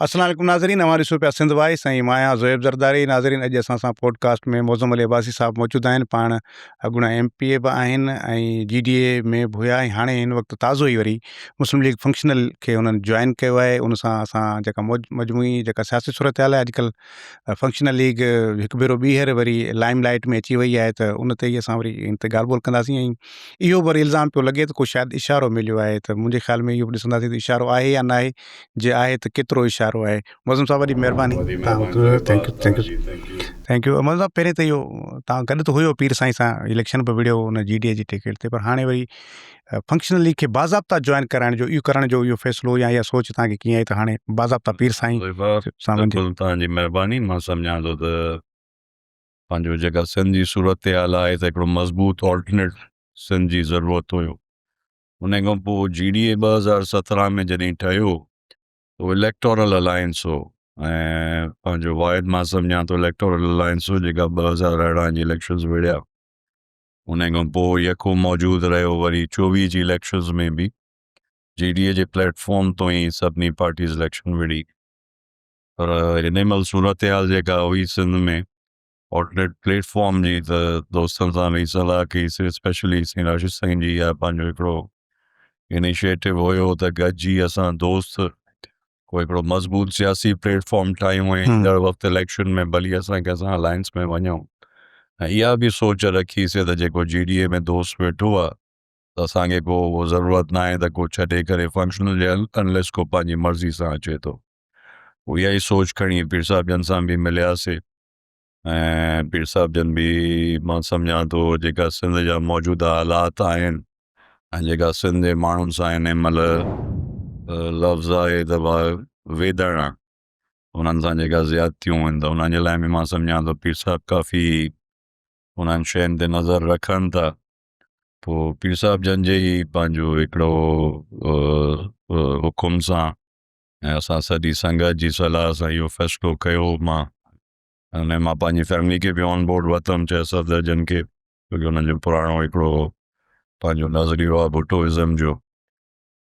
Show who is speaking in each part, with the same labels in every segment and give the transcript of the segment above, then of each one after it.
Speaker 1: السلام عليڪم ناظرين اوهان ڏسو پيا سنڌ وائس ۽ مان آهيان زويب زرداري ناظرين اڄ اسان سان پوڊڪاسٽ ۾ معظم علي عباسي صاحب موجود آهن پاڻ اڳوڻا ايم پي اي به آهن ۽ جي ڊي اي ۾ به هيا ۽ هاڻي هن وقت تازو ئي وري مسلم ليگ فنڪشنل کي انهن جوائن ڪيو آهي ان سان اسان جيڪا مجموعي جيڪا سياسي صورتحال آهي اڄڪلهه فنڪشنل ليگ هڪ ڀيرو ٻيهر وري لائم لائٽ ۾ اچي وئي آهي ته ان تي ئي اسان وري ان تي ڳالهه ٻولهه ڪنداسين ۽ اهو به وري الزام پيو لڳي ته ڪو شايد اشارو مليو آهي ته منهنجي خيال ۾ اهو به ڏسنداسين ته اشارو آهي يا ناهي جي آهي ته ڪيترو اشارو آهي معظم صاحب وڏي مهرباني thank you thank you thank you Moazzam صاحب پهرين ته اهو تان گڏ ته هيو پير سائين سان اليڪشن به وڙهيو ان جي ڊي اي جي ٽڪيٽ تي پر هاڻي وري فنڪشنل ليگ کي باضابطا جوائن ڪرائڻ جو اهو ڪرڻ جو اهو فيصلو يا اها سوچ تان کي ڪيئن آئي ته هاڻي باضابطا پير سائين
Speaker 2: سان بلڪل تان جي مهرباني مان سمجهان ٿو ته پنهنجو جيڪا سنڌ جي صورتحال آهي ته هڪڙو مضبوط آلٽرنيٽ سنڌ جي ضرورت هيو ان کان پوء جي ڊي اي 2017 ۾ جڏهن ٺهيو ته اهو اليڪٽورل الائنس هو ۽ پنهنجو واحد مان سمجهان ٿو اليڪٽورل الائنس هو جيڪا 2018 جي اليڪشنز وڙهيا. ان کان پوء يڪو موجود رهيو وري 24 جي اليڪشنز ۾ به جي ڊي اي جي پليٽ فارم تون ئي سڀني پارٽيز اليڪشن وڙهي پر هن مهل صورتحال جيڪا هئي سنڌ ۾ آلٽرنيٽ پليٽ فارم جي ته دوستن سان ويهي صلاح ڪئي سي اسپيشلي سائين راشد سائين جي اها پنهنجو هڪڙو انيشيٽو هيو ته گڏجي اسان دوست ڪو هڪڙو مضبوط سياسي پليٽ فارم ٺاهيون ۽ ايندڙ وقت اليڪشن ۾ ڀلي اسان ڪنهن سان الائنس ۾ وڃون ۽ اها به سوچ رکي سي ته جيڪو جي ڊي اي ۾ دوست ويٺو آهي ته اسان کي ڪو اهو ضرورت ناهي ته ڪو ڇڏي ڪري فنڪشنل انليس ڪو پنهنجي مرضي سان اچي ٿو اها ئي سوچ کڻي پير صاحب جن سان به ملياسي ۽ پير صاحب جن به مان سمجهان ٿو جيڪا سنڌ جا موجوده حالات آهن ۽ جيڪا سنڌ جي ماڻهن سان هن مهل لفظ آهي ته ويڌڻ آهي انهن سان جيڪا زيادتيون آهن ته انهن جي لاء به مان سمجهان ٿو پير صاحب ڪافي انهن شين تي نظر رکن ٿا پوء پير صاحب جن جي ئي پنهنجو هڪڙو حڪم سان ۽ اسان سڄي سنگت جي صلاح سان اهو فيصلو ڪيو مان ان مان پنهنجي فيملي کي به آن بورڊ ورتم چيو صفدر جن کي ڇو جو انهن جو پراڻو هڪڙو پنهنجو نظريو آهي ڀٽو ازم جو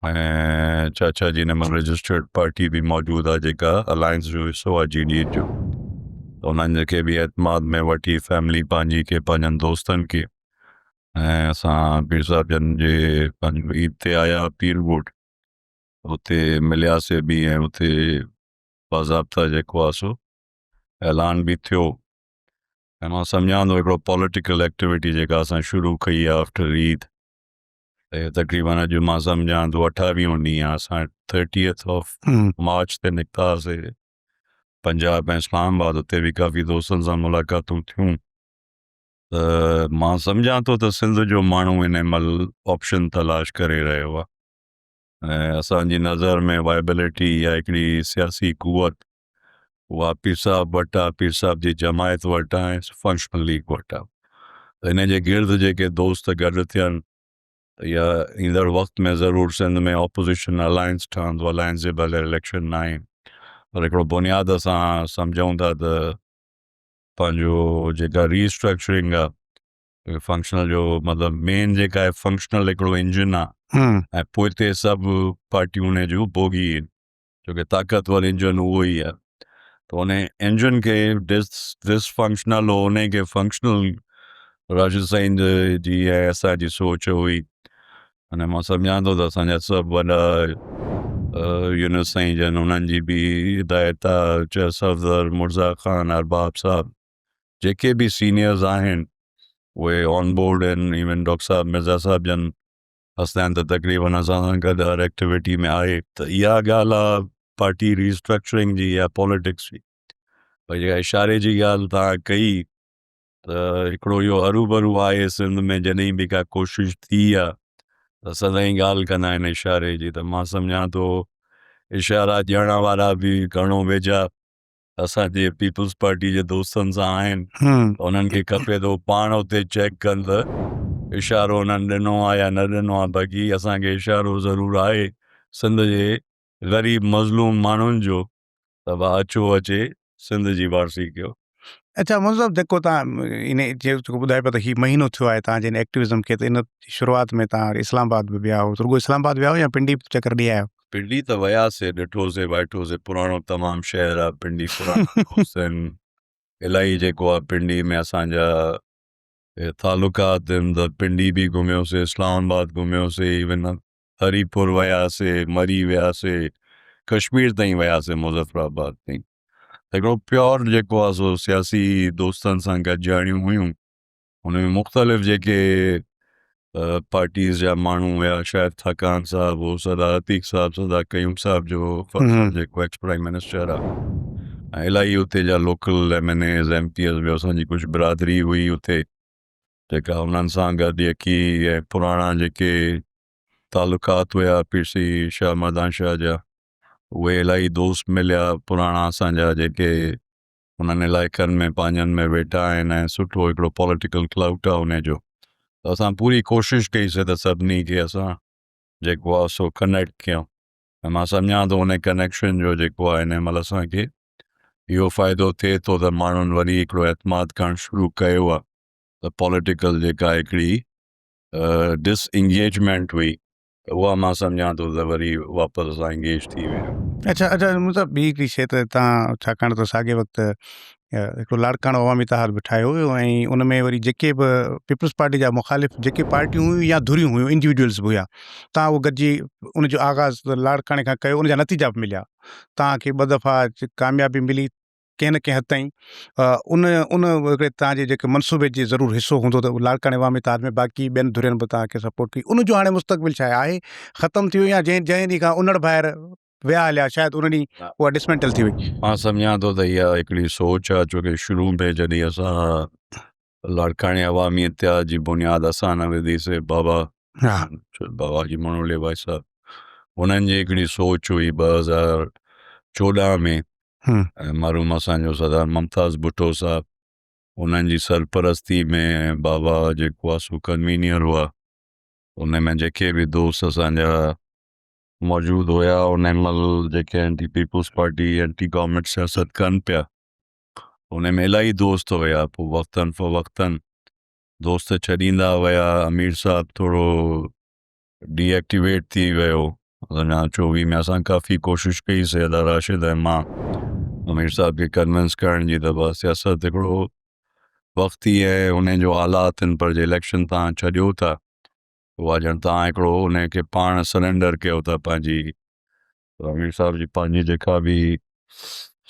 Speaker 2: ۽ چاچا جي هن مهل رجسٽرڊ پارٽي به موجود آهي جيڪا الائنس جو حصو آهي جي ڊي ايچ جو ته انهن کي به اعتماد ۾ وٺي فيملي پنهنجي کي پنهنجن دوستن کي ۽ اسان پير صاحب جن جي پنهنجو عيد تي آيا پير ڳوٺ اتي ملياسي به ۽ اتي باضابطا جيڪو آهي سو اعلان به ٿيو ۽ مان سمجهان ٿو هڪڙو پوليٽيڪل ايڪٽيوٽي جيڪا اسان شروع ڪئي آهي آفٽر عيد ته تقريبن اڄ مان سمجهان ٿو اٺاويهون ڏينهن آهي اسان ٿرٽيٿ آف مارچ تي نڪتا هئاسي پنجاب ۽ اسلام آباد اتي به ڪافي دوستن سان ملاقاتون ٿيون ته مان سمجهان ٿو ته سنڌ جو ماڻهو هن مهل آپشن تلاش ڪري رهيو آهي ۽ اسان جي نظر ۾ وائبلٽي يا هڪڙي سياسي قوت اها پير صاحب وٽ آ، پير صاحب جي جماعت وٽ آ ۽ فنڪشنل ليگ وٽ آ ته ان جي گرد جيڪي دوست گڏ ٿين ته اها ايندڙ وقت ۾ ضرور سنڌ ۾ اپوزيشن الائنس ٺهندو، الائنس جي بغير اليڪشن ناهي پر هڪڙو بنياد اسان سمجهون ٿا ته پنهنجو جيڪا ري اسٽرڪچرنگ آ فنڪشنل جو مطلب مين جيڪا آهي فنڪشنل هڪڙو انجن آ ۽ پوئتي سڀ پارٽيون ان جون بوگي آهن ڇو ڪي طاقتور انجن اهو ئي آ ته ان انجن کي ڊس ڊس فنڪشنل هو ان کي فنڪشنل راشد سائين جي ۽ اسان جي سوچ هئي ان مان سمجهان ٿو ته اسان جا سڀ وڏا يونس سائين جن انهن جي به هدايت آ صفدر مرزا خان ارباب صاحب جيڪي به سينيئرز آهن اهي آن بورڊ آهن ايون ڊاڪٽر صاحب مرزا صاحب جن حسنين ته تقريبن اسان سان گڏ هر ايڪٽيوٽي ۾ آهي ته اها ڳالهه آهي پارٽي ريسٽرڪچرنگ جي يا پاليٽڪس جي پر جيڪا اشاري جي ڳالهه توهان ڪئي ته هڪڙو اهو هروڀرو آهي سنڌ ۾ جڏهن به ڪا ڪوشش ٿي آهي ته سدائين ڳالهه ڪندا آهن اشاري جي ته مان سمجهان ٿو اشارا ڏيڻ وارا به گهڻو ويجها اسان جي پيپلز پارٽي جي دوستن سان آهن انهن کي کپي ته هو پاڻ اتي چيڪ ڪن ته اشارو انهن ڏنو آهي يا نه ڏنو آهي باقي اسان کي اشارو ضرور آهي سنڌ جي غريب مظلوم ماڻهن جو ته ڀا اچو اچي سنڌ جي وارثي ڪيو.
Speaker 1: اڇا منظور صاحب جيڪو تان ان جيڪو ٻڌايو پيا ته هي مهينو ٿيو آهي تان جي ان ايڪٽيوزم کي ته ان شروعات ۾ تان اسلام آباد به ويا هو رڳو اسلام آباد ويا هو يا پنڊي به چڪر ڏئي آيا هو؟
Speaker 2: پنڊي ته وياسي ڏٺوسي وائٺوسي پراڻو تمام شهر آ پنڊي پراڻا دوست آهن الائي جيڪو آ پنڊي ۾ اسان جا تعلقات آهن ته پنڊي به گهميوسي اسلام آباد گهميوسي ايون هري پور وياسي مري وياسي ڪشمير تائين وياسي مظفر آباد تائين هڪڙو پيور جيڪو آهي سو سياسي دوستن سان گڏجاڻيون هيون ان ۾ مختلف جيڪي پارٽيز جا ماڻهو هيا شاهد خاقان صاحب هو سدا عتيق صاحب سدا قيوم صاحب جو جيڪو ايڪس پرائم منسٽر آهي ۽ الاهي اتي جا local M N As M P As به اسان جي ڪجهه برادري هئي اتي جيڪا انهن سان گڏ يڪي ۽ پراڻا جيڪي تعلقات هيا پير سي شاهه مردان شاهه جا اهي الاهي دوست مليا پراڻا اسان جا جيڪي انهن علائقن ۾ پنهنجن ۾ ويٺا آهن ۽ سٺو هڪڙو پوليٽيڪل ڪلائوٽ آهي ان جو ته اسان پوري ڪوشش ڪئي سي ته سڀني کي اسان جيڪو آهي سو ڪنيڪٽ ڪيون ۽ مان سمجهان ٿو ان ڪنيڪشن جو جيڪو آهي هن مهل اسان کي اهو فائدو ٿئي ٿو ته ماڻهن وري هڪڙو اعتماد ڪرڻ شروع ڪيو آهي ته پوليٽيڪل جيڪا هڪڙي ڊس انگيجمينٽ هئي اها مان سمجهان ٿو ته وري واپس اسان انگيج ٿي ويا آهيون.
Speaker 1: اڇا اڇا مطلب ٻي هڪڙي شيء ته تان ڇاڪاڻ ته ساڳي وقت هڪڙو لاڙڪاڻو عوامي اتحاد به ٺاهيو ويو ۽ ان ۾ وري جيڪي به پيپلز پارٽي جا مخالف جيڪي پارٽيون هيون يا ڌريون هيون انڊيوڊيولز به هيا تان اهو گڏجي ان جو آغاز لاڙڪاڻي کان ڪيو ان جا نتيجا به مليا تان کي ٻه دفعا ڪاميابي ملي ڪنهن نه ڪنهن حد تائين ان ان هڪڙي توهان جي جيڪي منصوبي جي ضرور حصو هوندو ته لاڙڪاڻي عوامي اتحاد ۾ باقي ٻين ڌرين به توهان کي سپورٽ ڪئي ان جو هاڻي مستقبل ڇا آهي ختم ٿي ويو يا جنهن جنهن ڏينهن کان انڙ ڀائر ويا هليا شايد ان ڏينهن اها ڊسمينٽل ٿي وئي.
Speaker 2: مان سمجهان ٿو ته اها هڪڙي سوچ آهي ڇو ڪي شروع ۾ جڏهن اسان لاڙڪاڻي عوامي اتحاد جي بنياد اسان نه وڌي سي بابا بابا جي مڻو ليوائي صاحب انهن جي هڪڙي سوچ هئي 2014 ۾ ۽ مرحوم اسان جو سردار ممتاز ڀٽو صاحب انهن جي سرپرستي ۾ بابا جيڪو آ سو ڪنوينئر هئا ان ۾ جيڪي به دوست اسان جا موجود هيا ان مهل جيڪي anti peoples party anti government سياست ڪن پيا ان ۾ الاهي دوست هيا پوء وقتن فوقتن دوست ڇڏيندا ويا امير صاحب ٿورو ڊي ايڪٽيويٽ ٿي ويو اڃا 24 ۾ اسان ڪافي ڪوشش ڪئي سي ادا راشد ۽ مان امير صاحب کي ڪنوينس ڪرڻ جي ته بس سياست هڪڙو وقت ئي آهي ان جو حالات آهن پر جي اليڪشن تان ڇڏيو ٿا اها ڄڻ تان هڪڙو ان کي پاڻ سرينڊر ڪيو ٿا پنهنجي امير صاحب جي پنهنجي جيڪا به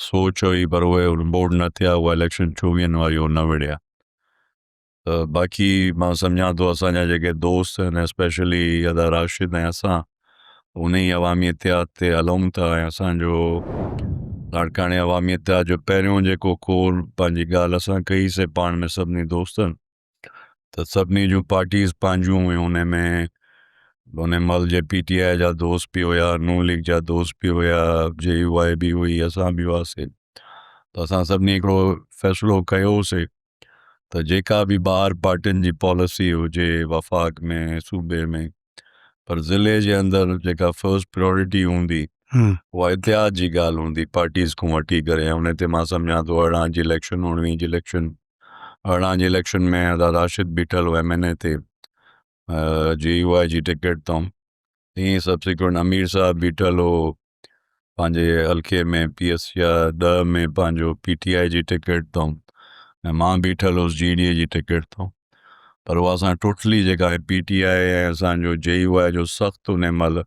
Speaker 2: سوچ هئي پر اهي ان بورڊ نه ٿيا اها اليڪشن چوويهن واري هو نه وڙهيا ته باقي مان سمجهان ٿو اسان جا جيڪي دوست آهن اسپيشلي ادا راشد ۽ اسان ان ئي عوامي اتحاد تي هلون ٿا ۽ اسان جو لاڙڪاڻي عوامي اتحاد جو پهريون جيڪو ڪور پنهنجي ڳالهه اسان ڪئي سي پاڻ ۾ سڀني دوستن ته سڀني جون پارٽيز پنهنجون هيون ان ۾ ان مهل جي پي ٽي آء جا دوست به هيا نون ليگ جا دوست به هيا جي يو آء به هئي اسان به هئاسي ته اسان سڀني هڪڙو فيصلو ڪيوسي ته جيڪا به ٻاهر پارٽين جي پاليسي هجي وفاق ۾ صوبي ۾ پر ضلعي جي اندر جيڪا فرسٽ پريورٽي هوندي اها اتحاد جي ڳالهه هوندي پارٽيز کان وٺي ڪري ۽ ان تي مان سمجهان ٿو 18 جي اليڪشن 19 جي اليڪشن 18 جي اليڪشن ۾ ادا راشد بيٺل هو ايم اين اي تي جي يو آء جي ٽڪيٽ تان ائين سبسيڪوئنٽ امير صاحب بيٺل هو پنهنجي حلقي ۾ پي ايس يا 10 ۾ پنهنجو پي ٽي آء جي ٽڪيٽ تان ۽ مان بيٺل هوس جي ڊي اي جي ٽڪيٽ تان پر اها اسان ٽوٽلي جيڪا پي ٽي آء ۽ اسان جو جي يو آء جو سخت ان مهل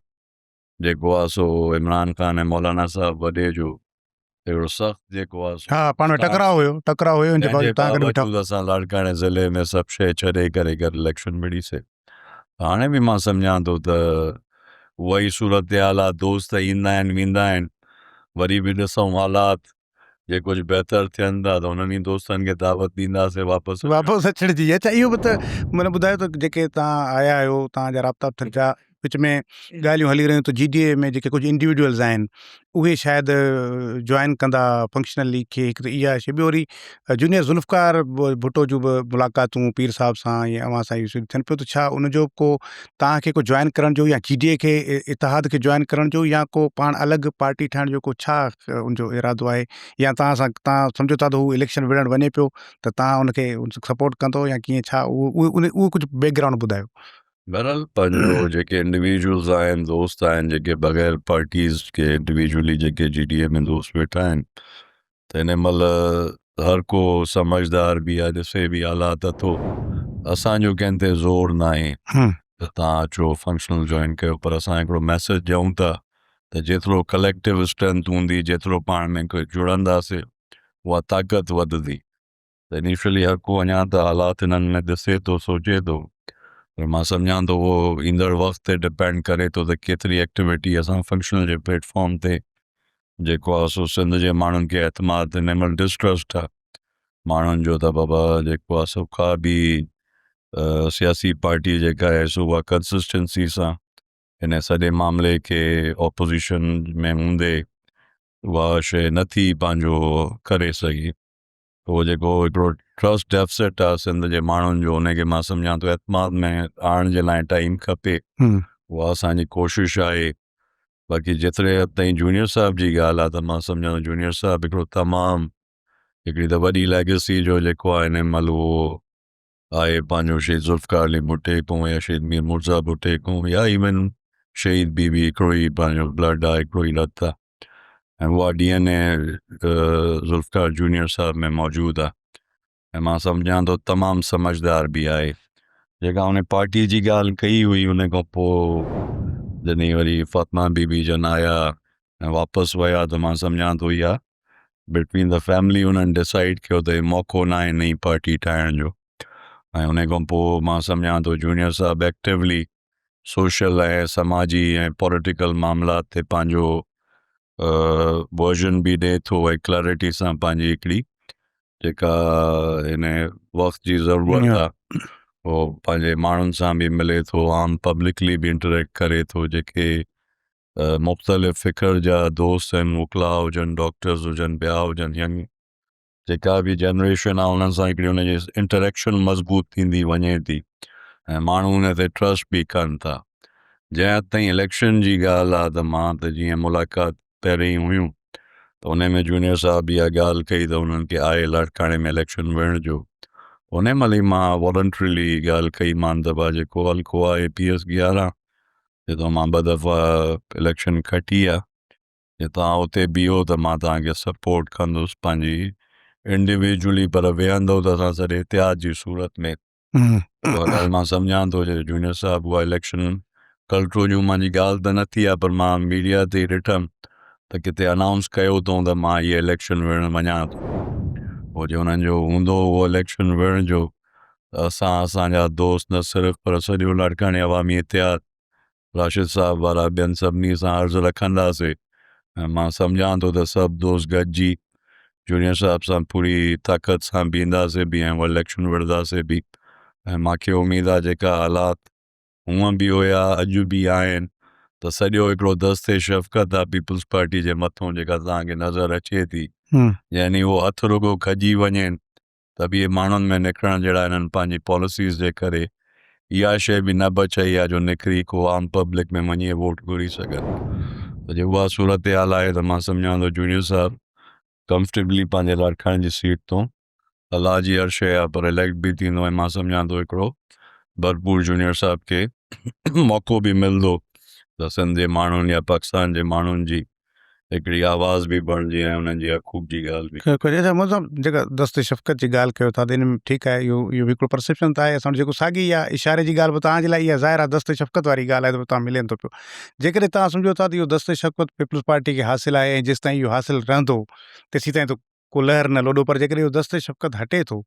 Speaker 2: جيڪو آ سو عمران خان ۽ مولانا صاحب وڏي جو هڪڙو سخت جيڪو آ سو
Speaker 1: ها پاڻ ۾ ٽڪراء هيو ٽڪراء هيو ان جي باوجود تان گڏ بيٺا
Speaker 2: اسان لاڙڪاڻي ضلعي ۾ سڀ شيء ڇڏي ڪري گڏ اليڪشن وڙهي سي هاڻي به مان سمجهان ٿو ته اها ئي صورتحال آ، دوست ايندا آهن ويندا آهن، وري به ڏسون حالات جي ڪجهه بهتر ٿين ٿا ته انهن ئي دوستن کي دعوت ڏينداسين واپس اچڻ.
Speaker 1: واپس اچڻ جي. اڇا اهو به ته معنيٰ ٻڌايو ته جيڪي توهان آيا آهيو توهان جا رابطا به ٿين پيا. وچ ۾ ڳالهيون هلي رهيون ته جي ڊي اي ۾ جيڪي ڪجهه انڊيوڊيولز آهن اهي شايد جوائن ڪندا فنڪشنل ليگ کي هڪ ته اها شي ٻيو وري جونيئر ذوالفقار ڀٽو جون به ملاقاتون پير صاحب سان يا اوهان سان اهو ٿين پيو ته ڇا ان جو ڪو توهان کي ڪو جوائن ڪرڻ جو يا جي ڊي اي کي اتحاد کي جوائن ڪرڻ جو يا ڪو پاڻ الڳ پارٽي ٺاهڻ جو ڪو ڇا ان جو ارادو آهي يا توهان سان توهان سمجهو ٿا ته هو اليڪشن وڙهڻ وڃي پيو ته توهان ان کي سپورٽ ڪندو يا ڪيئن ڇا اهو اهو ڪجهه بيڪ گرائونڊ ٻڌايو.
Speaker 2: بهرحال پنهنجو جيڪي انڊيويجولز آهن دوست آهن جيڪي بغير پارٽيز کي انڊيويجولي جيڪي جي ڊي اي ۾ دوست ويٺا آهن ته هن مهل هر ڪو سمجهدار به آهي ڏسي به حالات اٿو اسان جو ڪنهن تي زور ناهي ته تان اچو فنڪشنل جوائن ڪيو پر اسان هڪڙو ميسج ڏيون ٿا ته جيترو ڪليڪٽو اسٽرينٿ هوندي جيترو پاڻ ۾ جڙنداسي اها طاقت وڌندي ته انيشلي هر ڪو اڃا ته حالات هنن ۾ ڏسي ٿو سوچي ٿو پر مان سمجهان ٿو اهو ايندڙ وقت تي ڊپينڊ ڪري ٿو ته ڪيتري ايڪٽيوٽي اسان فنڪشنل جي پليٽ فارم تي جيڪو آهي سو سنڌ جي ماڻهن کي اعتماد هن مهل ڊسٽرسٽ آهي ماڻهن جو ته بابا جيڪو آهي سو ڪا به سياسي پارٽي جيڪا آهي سو اها ڪنسسٽنسي سان هن سڄي معاملي کي اپوزيشن ۾ هوندي اها شيء نٿي پنهنجو ڪري سگهي اهو جيڪو هڪڙو ٽرسٽ ڊيفسٽ آهي سنڌ جي ماڻهن جو ان کي مان سمجهان ٿو اعتماد ۾ آڻڻ جي لاء ٽائيم کپي اها اسان جي ڪوشش آهي باقي جيتري حد تائين جونيئر صاحب جي ڳالهه آهي ته مان سمجهان ٿو جونيئر صاحب هڪڙو تمام هڪڙي ته وڏي ليگسي جو جيڪو آهي هن مهل اهو آهي پنهنجو شهيد ذوالفقار علي ڀٽي کان يا شهيد مير مرزا ڀٽي کان يا ايون شهيد بي بي هڪڙو ئي پنهنجو بلڊ آهي هڪڙو ئي رت آهي ۽ اها D N A Zulfiqar junior صاحب ۾ موجود آهي ۽ مان سمجهان ٿو تمام سمجهدار به آهي جيڪا ان پارٽي جي ڳالهه ڪئي هئي ان کان پوء جڏهن وري فاطمه بي بي جن آيا ۽ واپس ويا ته مان سمجهان ٿو اها بٽوين the family انهن ڊسائيڊ ڪيو ته هي موقعو نه آهي نئين پارٽي ٺاهڻ جو ۽ ان کان پوء مان سمجهان ٿو جونيئر صاحب ايڪٽيولي سوشل ۽ سماجي ۽ پوليٽيڪل معاملات تي پنهنجو ورجن به ڏئي ٿو ۽ ڪليرٽي سان پنهنجي هڪڙي جيڪا هن وقت جي ضرورت آهي اهو پنهنجي ماڻهن سان به ملي ٿو عام پبلڪلي به انٽريڪٽ ڪري ٿو جيڪي مختلف فڪر جا دوست آهن وڪلا هجن ڊاڪٽرز هجن ٻيا هجن ينگ جيڪا به جنريشن آ انهن سان هڪڙي ان جي انٽريڪشن مضبوط ٿيندي وڃي ٿي ۽ ماڻهو ان تي ٽرسٽ به ڪن ٿا جنهن حد تائين اليڪشن جي ڳالهه آ ته مان ته جيئن ملاقات پهرين هيون ته ان ۾ جونيئر صاحب اها ڳالهه ڪئي ته انهن کي آهي لاڙڪاڻي ۾ اليڪشن وڙهڻ جو ان مهل ئي مان والنٽريلي ڳالهه ڪئي مان ته ڀا جيڪو حلقو آهي پي ايس 11 جتان مان ٻه دفعا اليڪشن کٽي آ جي توهان اتي بيهو ته مان توهان کي سپورٽ ڪندس پنهنجي انڊيويجولي پر ويهندو ته اسان سڄي اتحاد جي صورت ۾ اها ڳالهه مان سمجهان ٿو جي جونيئر صاحب اها اليڪشن ڪلٽو جون مانجي ڳالهه ته نه ٿي آهي پر مان ميڊيا تي ڏٺم ته ڪٿي انائونس ڪيو اٿئون ته مان هيء اليڪشن وڙهڻ وڃان ٿو پوء جي انهن جو هوندو اهو اليڪشن وڙهڻ جو ته اسان اسان جا دوست نه صرف پر سڄو لاڙڪاڻي عوامي اتحاد راشد صاحب وارا ٻين سڀني سان عرض رکنداسي ۽ مان سمجهان ٿو ته سڀ دوست گڏجي جونيئر صاحب سان پوري طاقت سان بيهنداسي به ۽ اليڪشن وڙهنداسي به ۽ مانکي اميد آهي جيڪا حالات هونء به هيا اڄ به آهن ته سڄو هڪڙو دست شفقت آهي پيپلز پارٽي جي مٿون جيڪا توهان کي نظر اچي ٿي يعني اهو هٿ رڳو کڄي وڃين ته به اهي ماڻهن ۾ نڪرڻ جهڙا هنن پنهنجي پاليسيز جي ڪري اها شيء به نه بچائي آهي جو نڪري ڪو عام پبلڪ ۾ وڃي ووٽ گهري سگهن ته جي اها صورتحال آهي ته مان سمجهان ٿو جونيئر صاحب ڪمفرٽيبلي پنهنجي لاڙڪاڻي جي سيٽ تون الله جي هر شيء آهي پر اليڪٽ به ٿيندو ۽ مان سمجهان ٿو هڪڙو ڀرپور جونيئر صاحب کي موقعو به ملندو ته سنڌ جي ماڻهن يا پاڪستان جي ماڻهن جي هڪڙي آواز به بڻجي ۽ انهن جي حقوق جي ڳالهه به.
Speaker 1: ڪجي اڇا مطلب جيڪا دست شفقت جي ڳالهه ڪيو ٿا ته ان ۾ ٺيڪ آهي اهو اهو به هڪڙو پرسيپشن ته آهي اسان وٽ جيڪو ساڳي اها اشاري جي ڳالهه به توهان جي لاء اها ظاهر آهي دست شفقت واري ڳالهه آهي ته توهان ملين ٿو پيو جيڪڏهن توهان سمجهو ٿا ته اهو دست شفقت پيپلز پارٽي کي حاصل آهي ۽ جيستائين اهو حاصل رهندو تيسيتائين ته ڪو لهر نه لوڏو پر جيڪڏهن اهو دست شفقت هٽي ٿو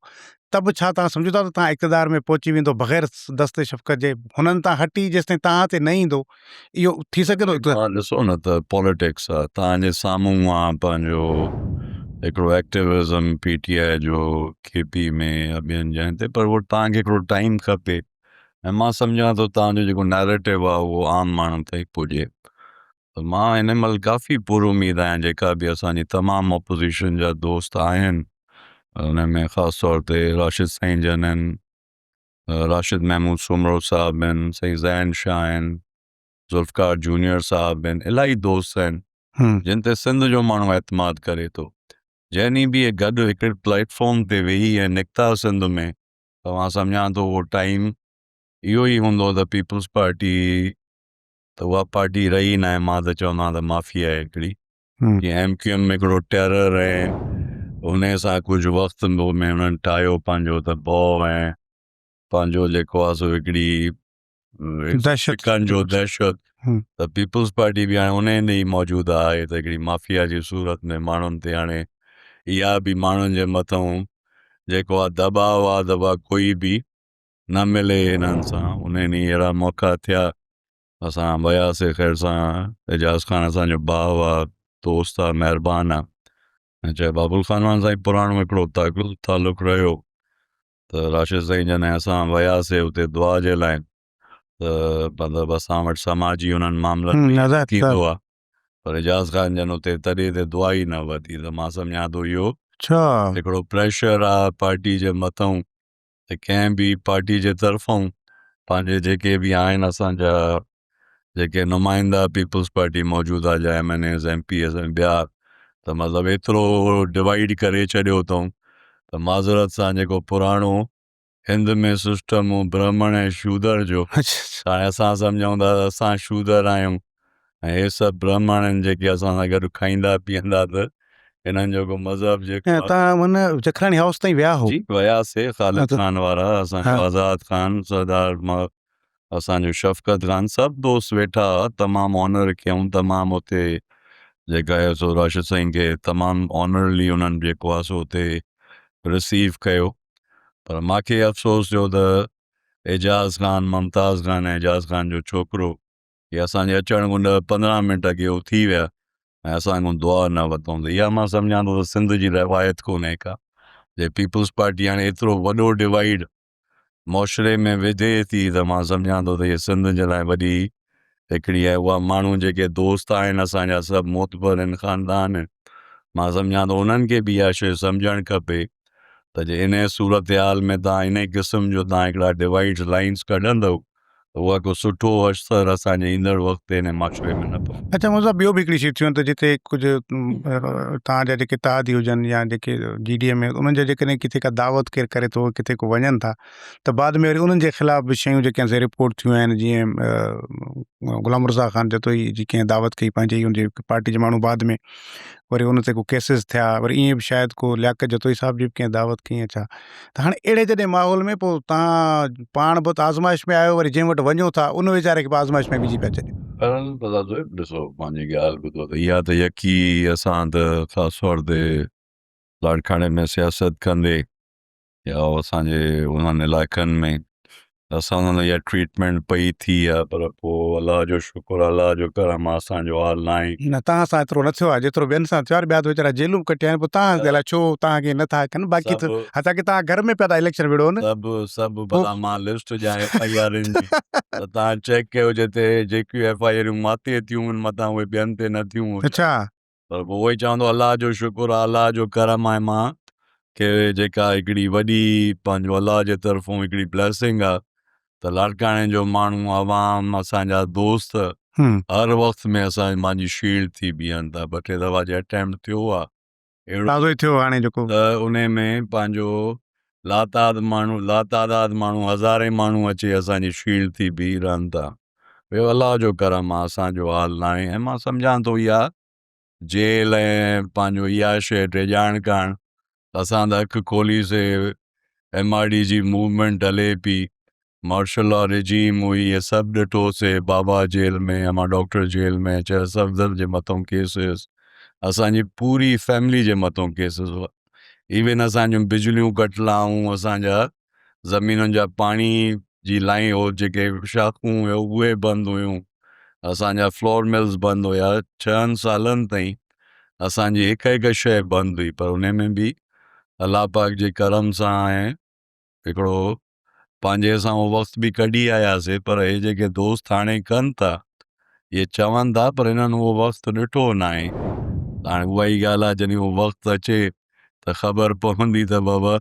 Speaker 1: ته به ڇا توهان سمجهو ٿا ته توهان اقتدار ۾ پهچي ويندو بغير دست شفقت جي هنن تان هٽي جيستائين توهان تي نه ايندو اهو ٿي سگهي ٿو؟
Speaker 2: توهان ڏسو نه ته پاليٽڪس آ توهان جي سامهون آ پنهنجو هڪڙو ايڪٽيوزم پي ٽي آء جو ڪي پي ۾ يا ٻين جاين تي پر اهو توهان کي هڪڙو ٽائيم کپي. ۽ مان سمجهان ٿو توهان جو جيڪو نيريٽو آهي اهو عام ماڻهن تائين پڄي ته مان هن مهل ڪافي پر اميد آهيان جيڪا به اسان جي تمام اپوزيشن جا دوست آهن ان ۾ خاص طور تي راشد سائين جن آهن راشد محمود سومرو صاحب آهن سائين زين شاهه آهن ذوالفقار جونيئر صاحب آهن الاهي دوست آهن جن تي سنڌ جو ماڻهو اعتماد ڪري ٿو جنهن ڏينهن به اهي گڏ هڪڙي پليٽ فارم تي ويهي ۽ نڪتا سنڌ ۾ ته مان سمجهان ٿو اهو ٽائيم اهو ئي هوندو ته پيپلز پارٽي ته اها پارٽي رهي ناهي مان ته چوندو آهيان ته مافيا آهي هڪڙي جيئن ايم ڪيو ايم هڪڙو ٽيرر ۽ ان سان ڪجهه وقت ۾ انهن ٺاهيو پنهنجو ته ڀؤ ۽ پنهنجو جيڪو آهي سو هڪڙي سکن جو دهشت ته پيپلز پارٽي به هاڻي انهي ڏينهن موجود آهي ته هڪڙي مافيا جي صورت ۾ ماڻهن تي هاڻي اها به ماڻهن جي مٿئون جيڪو آهي دٻاء آهي ته اها ڪوئي به نه ملي هنن سان انهي ڏينهن اهڙا موقعا ٿيا اسان وياسي خير سان اعجاز خان اسان جو ڀاء آهي دوست آهي مهربان آهي ۽ چاهي بابل خان وان سان پراڻو هڪڙو تعلق رهيو ته راشد سائين جن ۽ اسان وياسي اتي دعا جي لاء ته مطلب اسان وٽ سماجي انهن معاملن ۾ ٿيندو آهي پر اعجاز خان جن اتي تڏي تي دعا ئي نه ورتي ته مان سمجهان ٿو اهو هڪڙو پريشر آهي پارٽي جي مٿئون ته ڪنهن به پارٽي جي طرفون پنهنجي جيڪي به آهن اسان جا جيڪي نمائندا پيپلز پارٽي موجوده جا M N As M P As ۽ ٻيا ته مطلب ايترو ڊوائيڊ ڪري ڇڏيو اٿئون ته معذرت سان جيڪو پراڻو هند ۾ سسٽم هو برهمڻ ۽ شودر جو هاڻي اسان سمجهون ٿا ته اسان شودر آهيون ۽ هي سڀ برهمڻ آهن جيڪي اسان سان گڏ کائيندا پيئندا ته هنن جو ڪو مذهب جيڪو
Speaker 1: ۽ تان من جکراڻي هائوس تائين ويا هو
Speaker 2: جي وياسي خالد خان وارا اسان جو آزاد خان سردار اسان جو شفقت خان سڀ دوست ويٺا هئا تمام آنر ڪيائون تمام اتي جيڪا آهي سو راشد سائين کي تمام آنرلي انهن جيڪو آهي سو اتي رسيو ڪيو پر ماکي افسوس ٿيو ته اعجاز خان ممتاز خان ۽ اعجاز خان جو ڇوڪرو هي اسان جي اچڻ کان ڏهه پندرهن منٽ اڳي اٿي ويا ۽ اسان کان دعا نه ورتائون ته اها مان سمجهان ٿو ته سنڌ جي روايت ڪونهي ڪا جي پيپلز پارٽي هاڻي ايترو وڏو ڊوائيڊ معاشري ۾ وڌي ٿي ته مان سمجهان ٿو ته هيء سنڌ جي لاء وڏي هڪڙي آهي اها ماڻهو جيڪي دوست آهن اسان جا سڀ معتبر آهن خاندان آهن مان سمجهان ٿو انهن کي به اها شيء سمجهڻ کپي ته جي انهيء صورتحال ۾ توهان انهيء قسم جو توهان هڪڙا ڊوائيڊ لائنس ڪڍندؤ ته اها ڪو سٺو اثر اسان جي ايندڙ وقت تي هن معاشري ۾ نه پوندو.
Speaker 1: اڇا مون صاحب ٻيو به هڪڙي شي ٿيون ته جتي ڪجهه توهان جا جيڪي اتحادي هجن يا جيڪي جي ڊي اي ۾ انهن جا جيڪڏهن ڪٿي ڪا دعوت ڪير ڪري ٿو ڪٿي ڪو وڃن ٿا ته بعد ۾ وري انهن جي خلاف به شيون جيڪي آهن سي رپورٽ ٿيون آهن جيئن غلام رضا خان جتوئي جي ڪنهن دعوت ڪئي پنهنجي ئي ان جي پارٽي جي ماڻهو بعد ۾ وري ان تي ڪو ڪيسز ٿيا وري ائين به شايد ڪو لياقت جتوئي صاحب جي به ڪنهن دعوت ڪئي يا ڇا ته هاڻي اهڙي جڏهن ماحول ۾ پوء توهان پاڻ به ته آزمائش ۾ آهيو وري جنهن وٽ وڃو ٿا ان ويچاري کي به آزمائش ۾ وجهي پيا ڇڏيو.
Speaker 2: بهرحال رضا صاحب ڏسو پنهنجي ڳالهه ٻڌو ته اها ته يڪي اسان ته خاص طور تي لاڙڪاڻي ۾ سياست ڪندي يا اسان جي انهن علائقن ۾ اسان سان ته اها ٽريٽمينٽ پئي ٿي آهي پر پوء الله جو شڪر الله جو ڪرم آهي اسان جو حال ناهي.
Speaker 1: نه توهان سان ايترو نه ٿيو آهي جيترو ٻين سان ٿيو آهي ٻيا ته ويچارا جيلون به ڪٽيا آهن پوء توهان تي الائي ڇو توهان کي نه ٿا ڪن باقي ته حتيٰ ڪي توهان گهر ۾ پيا ٿا اليڪشن وڙهو نه.
Speaker 2: سڀ سڀ ڀلا مان لسٽ ڏيان ايف I آرن جي ته توهان چيڪ ڪيو جتي جيڪيون ايف I آريون مان تي ٿيون آهن متان اهي ٻين تي نه ٿيون هجن.
Speaker 1: اڇا.
Speaker 2: پر پوء اهو ئي چوندو الله جو شڪر آ الله جو ڪرم آهي مان کي جيڪا هڪڙي وڏي پنهنجو الله جي طرفون هڪڙي بليسنگ آ ته لاڙڪاڻي جو ماڻهو عوام اسان جا دوست هر وقت ۾ اسان مانجي شيلڊ ٿي بيهن ٿا ٻه ٽي دفعا جي اٽيمپٽ ٿيو آ
Speaker 1: اهڙو تازو ئي ٿيو هاڻي جيڪو
Speaker 2: ته انهي ۾ پنهنجو لاتعداد ماڻهو لاتعداد ماڻهو هزارين ماڻهو اچي اسان جي شيلڊ ٿي بيهي رهن ٿا اهو الله جو ڪرم آ اسان جو حال ناهي ۽ مان سمجهان ٿو اها جيل ۽ پنهنجو اها شيء ڊيڄارڻ ڪاڻ اسان ته اک کولي سي ايم آر ڊي جي موومينٽ هلي پي مارشل لا رجيم هئي اهي سڀ ڏٺو سي بابا جيل ۾ امان ڊاڪٽر جيل ۾ چيو صفدر جي مٿون ڪيس هيس اسان جي پوري فيملي جي مٿون ڪيسز هئا ايون اسان جون بجليون ڪٽلائون اسان جا زمينن جا پاڻي جي لائين هو جيڪي شاخون هيو اهي بند هيون اسان جا فلور ملز بند هيا ڇهن سالن تائين اسان جي هڪ هڪ شيء بند هئي پر ان ۾ به الله پاڪ جي ڪرم سان ۽ هڪڙو پنهنجي اسان اهو وقت به ڪڍي آياسي پر هي جيڪي دوست هاڻي ڪن ٿا اهي چون ٿا پر هنن اهو وقت ڏٺو ناهي هاڻي اها ئي ڳالهه آهي جڏهن اهو وقت اچي ته خبر پوندي ته بابا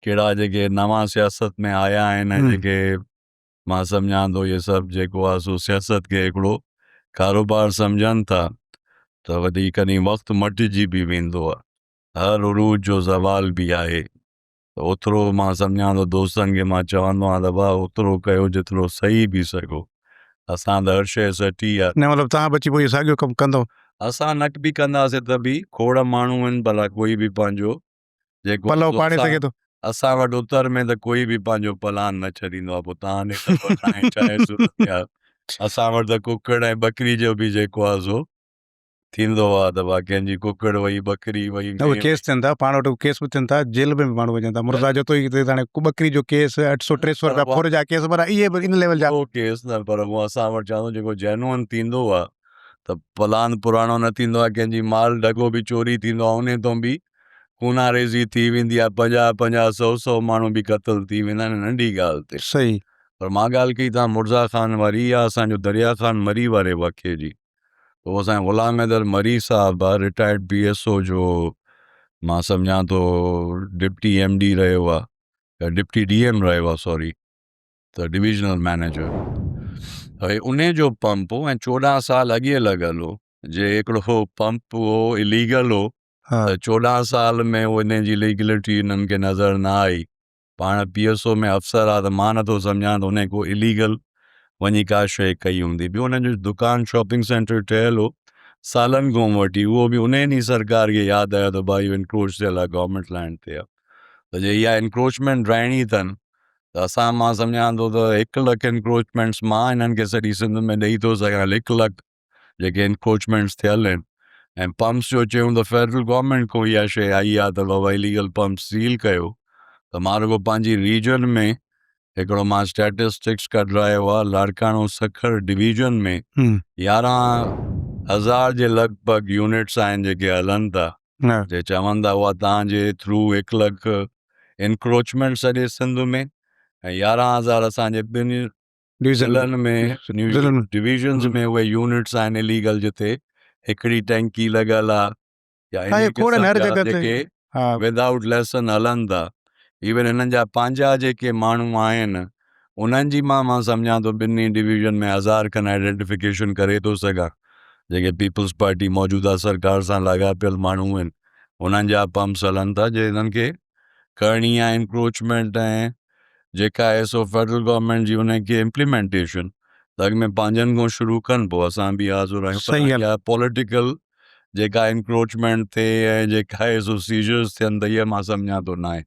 Speaker 2: ڪهڙا جيڪي نوان سياست ۾ آيا آهن ۽ جيڪي مان سمجهان ٿو اهي سڀ جيڪو آهي سو سياست کي هڪڙو ڪاروبار سمجهن ٿا ته وري ڪڏهن وقت مٽجي به ويندو آهي هر عروج جو زوال به آهي ته اوترو مان سمجهان ٿو دوستن کي مان چوندو آهيان ته ڀاء اوترو ڪيو جيترو سهي به سگهو اسان ته هر شيء سٺي آهي.
Speaker 1: نه مطلب توهان به اچي پوء اهو ساڳيو ڪم ڪندو.
Speaker 2: اسان نه به ڪنداسين ته به کوڙ ماڻهو آهن ڀلا ڪوئي به پنهنجو جيڪو
Speaker 1: پلو پاڙي سگهي ٿو.
Speaker 2: اسان وٽ اتر ۾ ته ڪوئي به پنهنجو پلان نه ڇڏيندو آهي پوء توهان ڏي خبر ناهي ڇا آهي صورتحال اسان وٽ ته ڪڪڙ ۽ ٻڪري جو به جيڪو آهي سو ٿيندو آ ته ڀا ڪنهن جي ڪڪڙ وئي ٻڪري وئي
Speaker 1: نه اهي ڪيس ٿين ٿا پاڻ وٽ ڪيس به ٿين ٿا جيل ۾ به ماڻهو وڃن ٿا مرزا جتوئي تي هاڻي ٻڪري جو ڪيس اٺ سو ٽي سو روپيا ڦر جا ڪيس پر اهي به ان ليول جا
Speaker 2: اهو ڪيس نه پر هو اسان وٽ چوان ٿو جيڪو جينوئن ٿيندو آ ته پلان پراڻو نه ٿيندو آ ڪنهن جي مال ڍڳو به چوري ٿيندو آ انهي تون به خوناريزي ٿي ويندي آ پنجاهه پنجاهه سو سو ماڻهو به قتل ٿي ويندا آهن ننڍي ڳالهه تي
Speaker 1: صحيح
Speaker 2: پر مان ڳالهه ڪئي تان مرزا خان واري يا اسان جو دريا خان مري واري واقعي جي پوء اسان جو غلام حيدر مري صاحب آ رٽائرڊ پي ايس او جو مان سمجهان ٿو ڊپٽي ايم ڊي رهيو آ يا ڊپٽي ڊي ايم رهيو آ سوري ته ڊويزنل مئنيجر ته انهي جو پمپ هو ۽ 14 سال اڳي لڳل هو جي هڪڙو پمپ هو اليگل هو ته 14 سال ۾ انهي جي ليگلٽي انهن کي نظر نه آئي پاڻ پي ايس او ۾ افسر آ ته مان نٿو سمجهان ته انهي ڪو اليگل وڃي ڪا شيء ڪئي هوندي. ٻيو انهن جو دڪان شاپنگ سينٽر ٺهيل هو سالن کان وٺي اهو به انهي ڏينهن سرڪار کي ياد آيو ته ڀائي اهو انڪروچ ٿيل آ گورنمينٽ لينڊ تي آ ته جي اها انڪروچمينٽ ڊاهڻي اٿن ته اسان مان سمجهان ٿو ته هڪ لک انڪروچمينٽس مان انهن کي سڄي سنڌ ۾ ڏئي ٿو سگهان هڪ لک جيڪي انڪروچمينٽس ٿيل آهن ۽ پمپس جو چيون ته فيڊرل گورنمينٽ کان اها شيء آئي آهي ته بابا اليگل پمپس سيل ڪيو ته مان رڳو پنهنجي ريجن ۾ هڪڙو مان اسٽيٽسٽڪس ڪڍرايو آهي لاڙڪاڻو سکر ڊويزن ۾ 11000 جي لڳ ڀڳ يونٽس آهن جيڪي هلن ٿا جي چون ٿا اها تان جي ٿرو هڪ لک انڪروچمينٽ سڄي سنڌ ۾ ۽ 11000 اسان جي ٻن ضلعن ۾ ڊويزنز ۾ اهي يونٽس آهن اليگل جتي هڪڙي ٽينڪي لڳل آ يا انهي قسم جا جيڪي ودائوٽ ليسن هلن ٿا ايون هنن جا پنهنجا جيڪي ماڻهو آهن انهن جي مان مان سمجهان ٿو ٻنهي ڊويزن ۾ هزار کن آئيڊينٽيفڪيشن ڪري ٿو سگهان جيڪي پيپلز پارٽي موجوده سرڪار سان لاڳاپيل ماڻهو آهن انهن جا پمپس هلن ٿا جي هنن کي ڪرڻي آهي انڪروچمينٽ ۽ جيڪا آهي سو فيڊرل گورنمينٽ جي ان کي امپليمينٽيشن ته اڳ ۾ پنهنجن کان شروع ڪن پوء اسان به حاضر آهيون پر اها پوليٽيڪل جيڪا انڪروچمينٽ ٿئي ۽ جيڪا آهي سو سيزرز ٿين ته اها مان سمجهان ٿو ناهي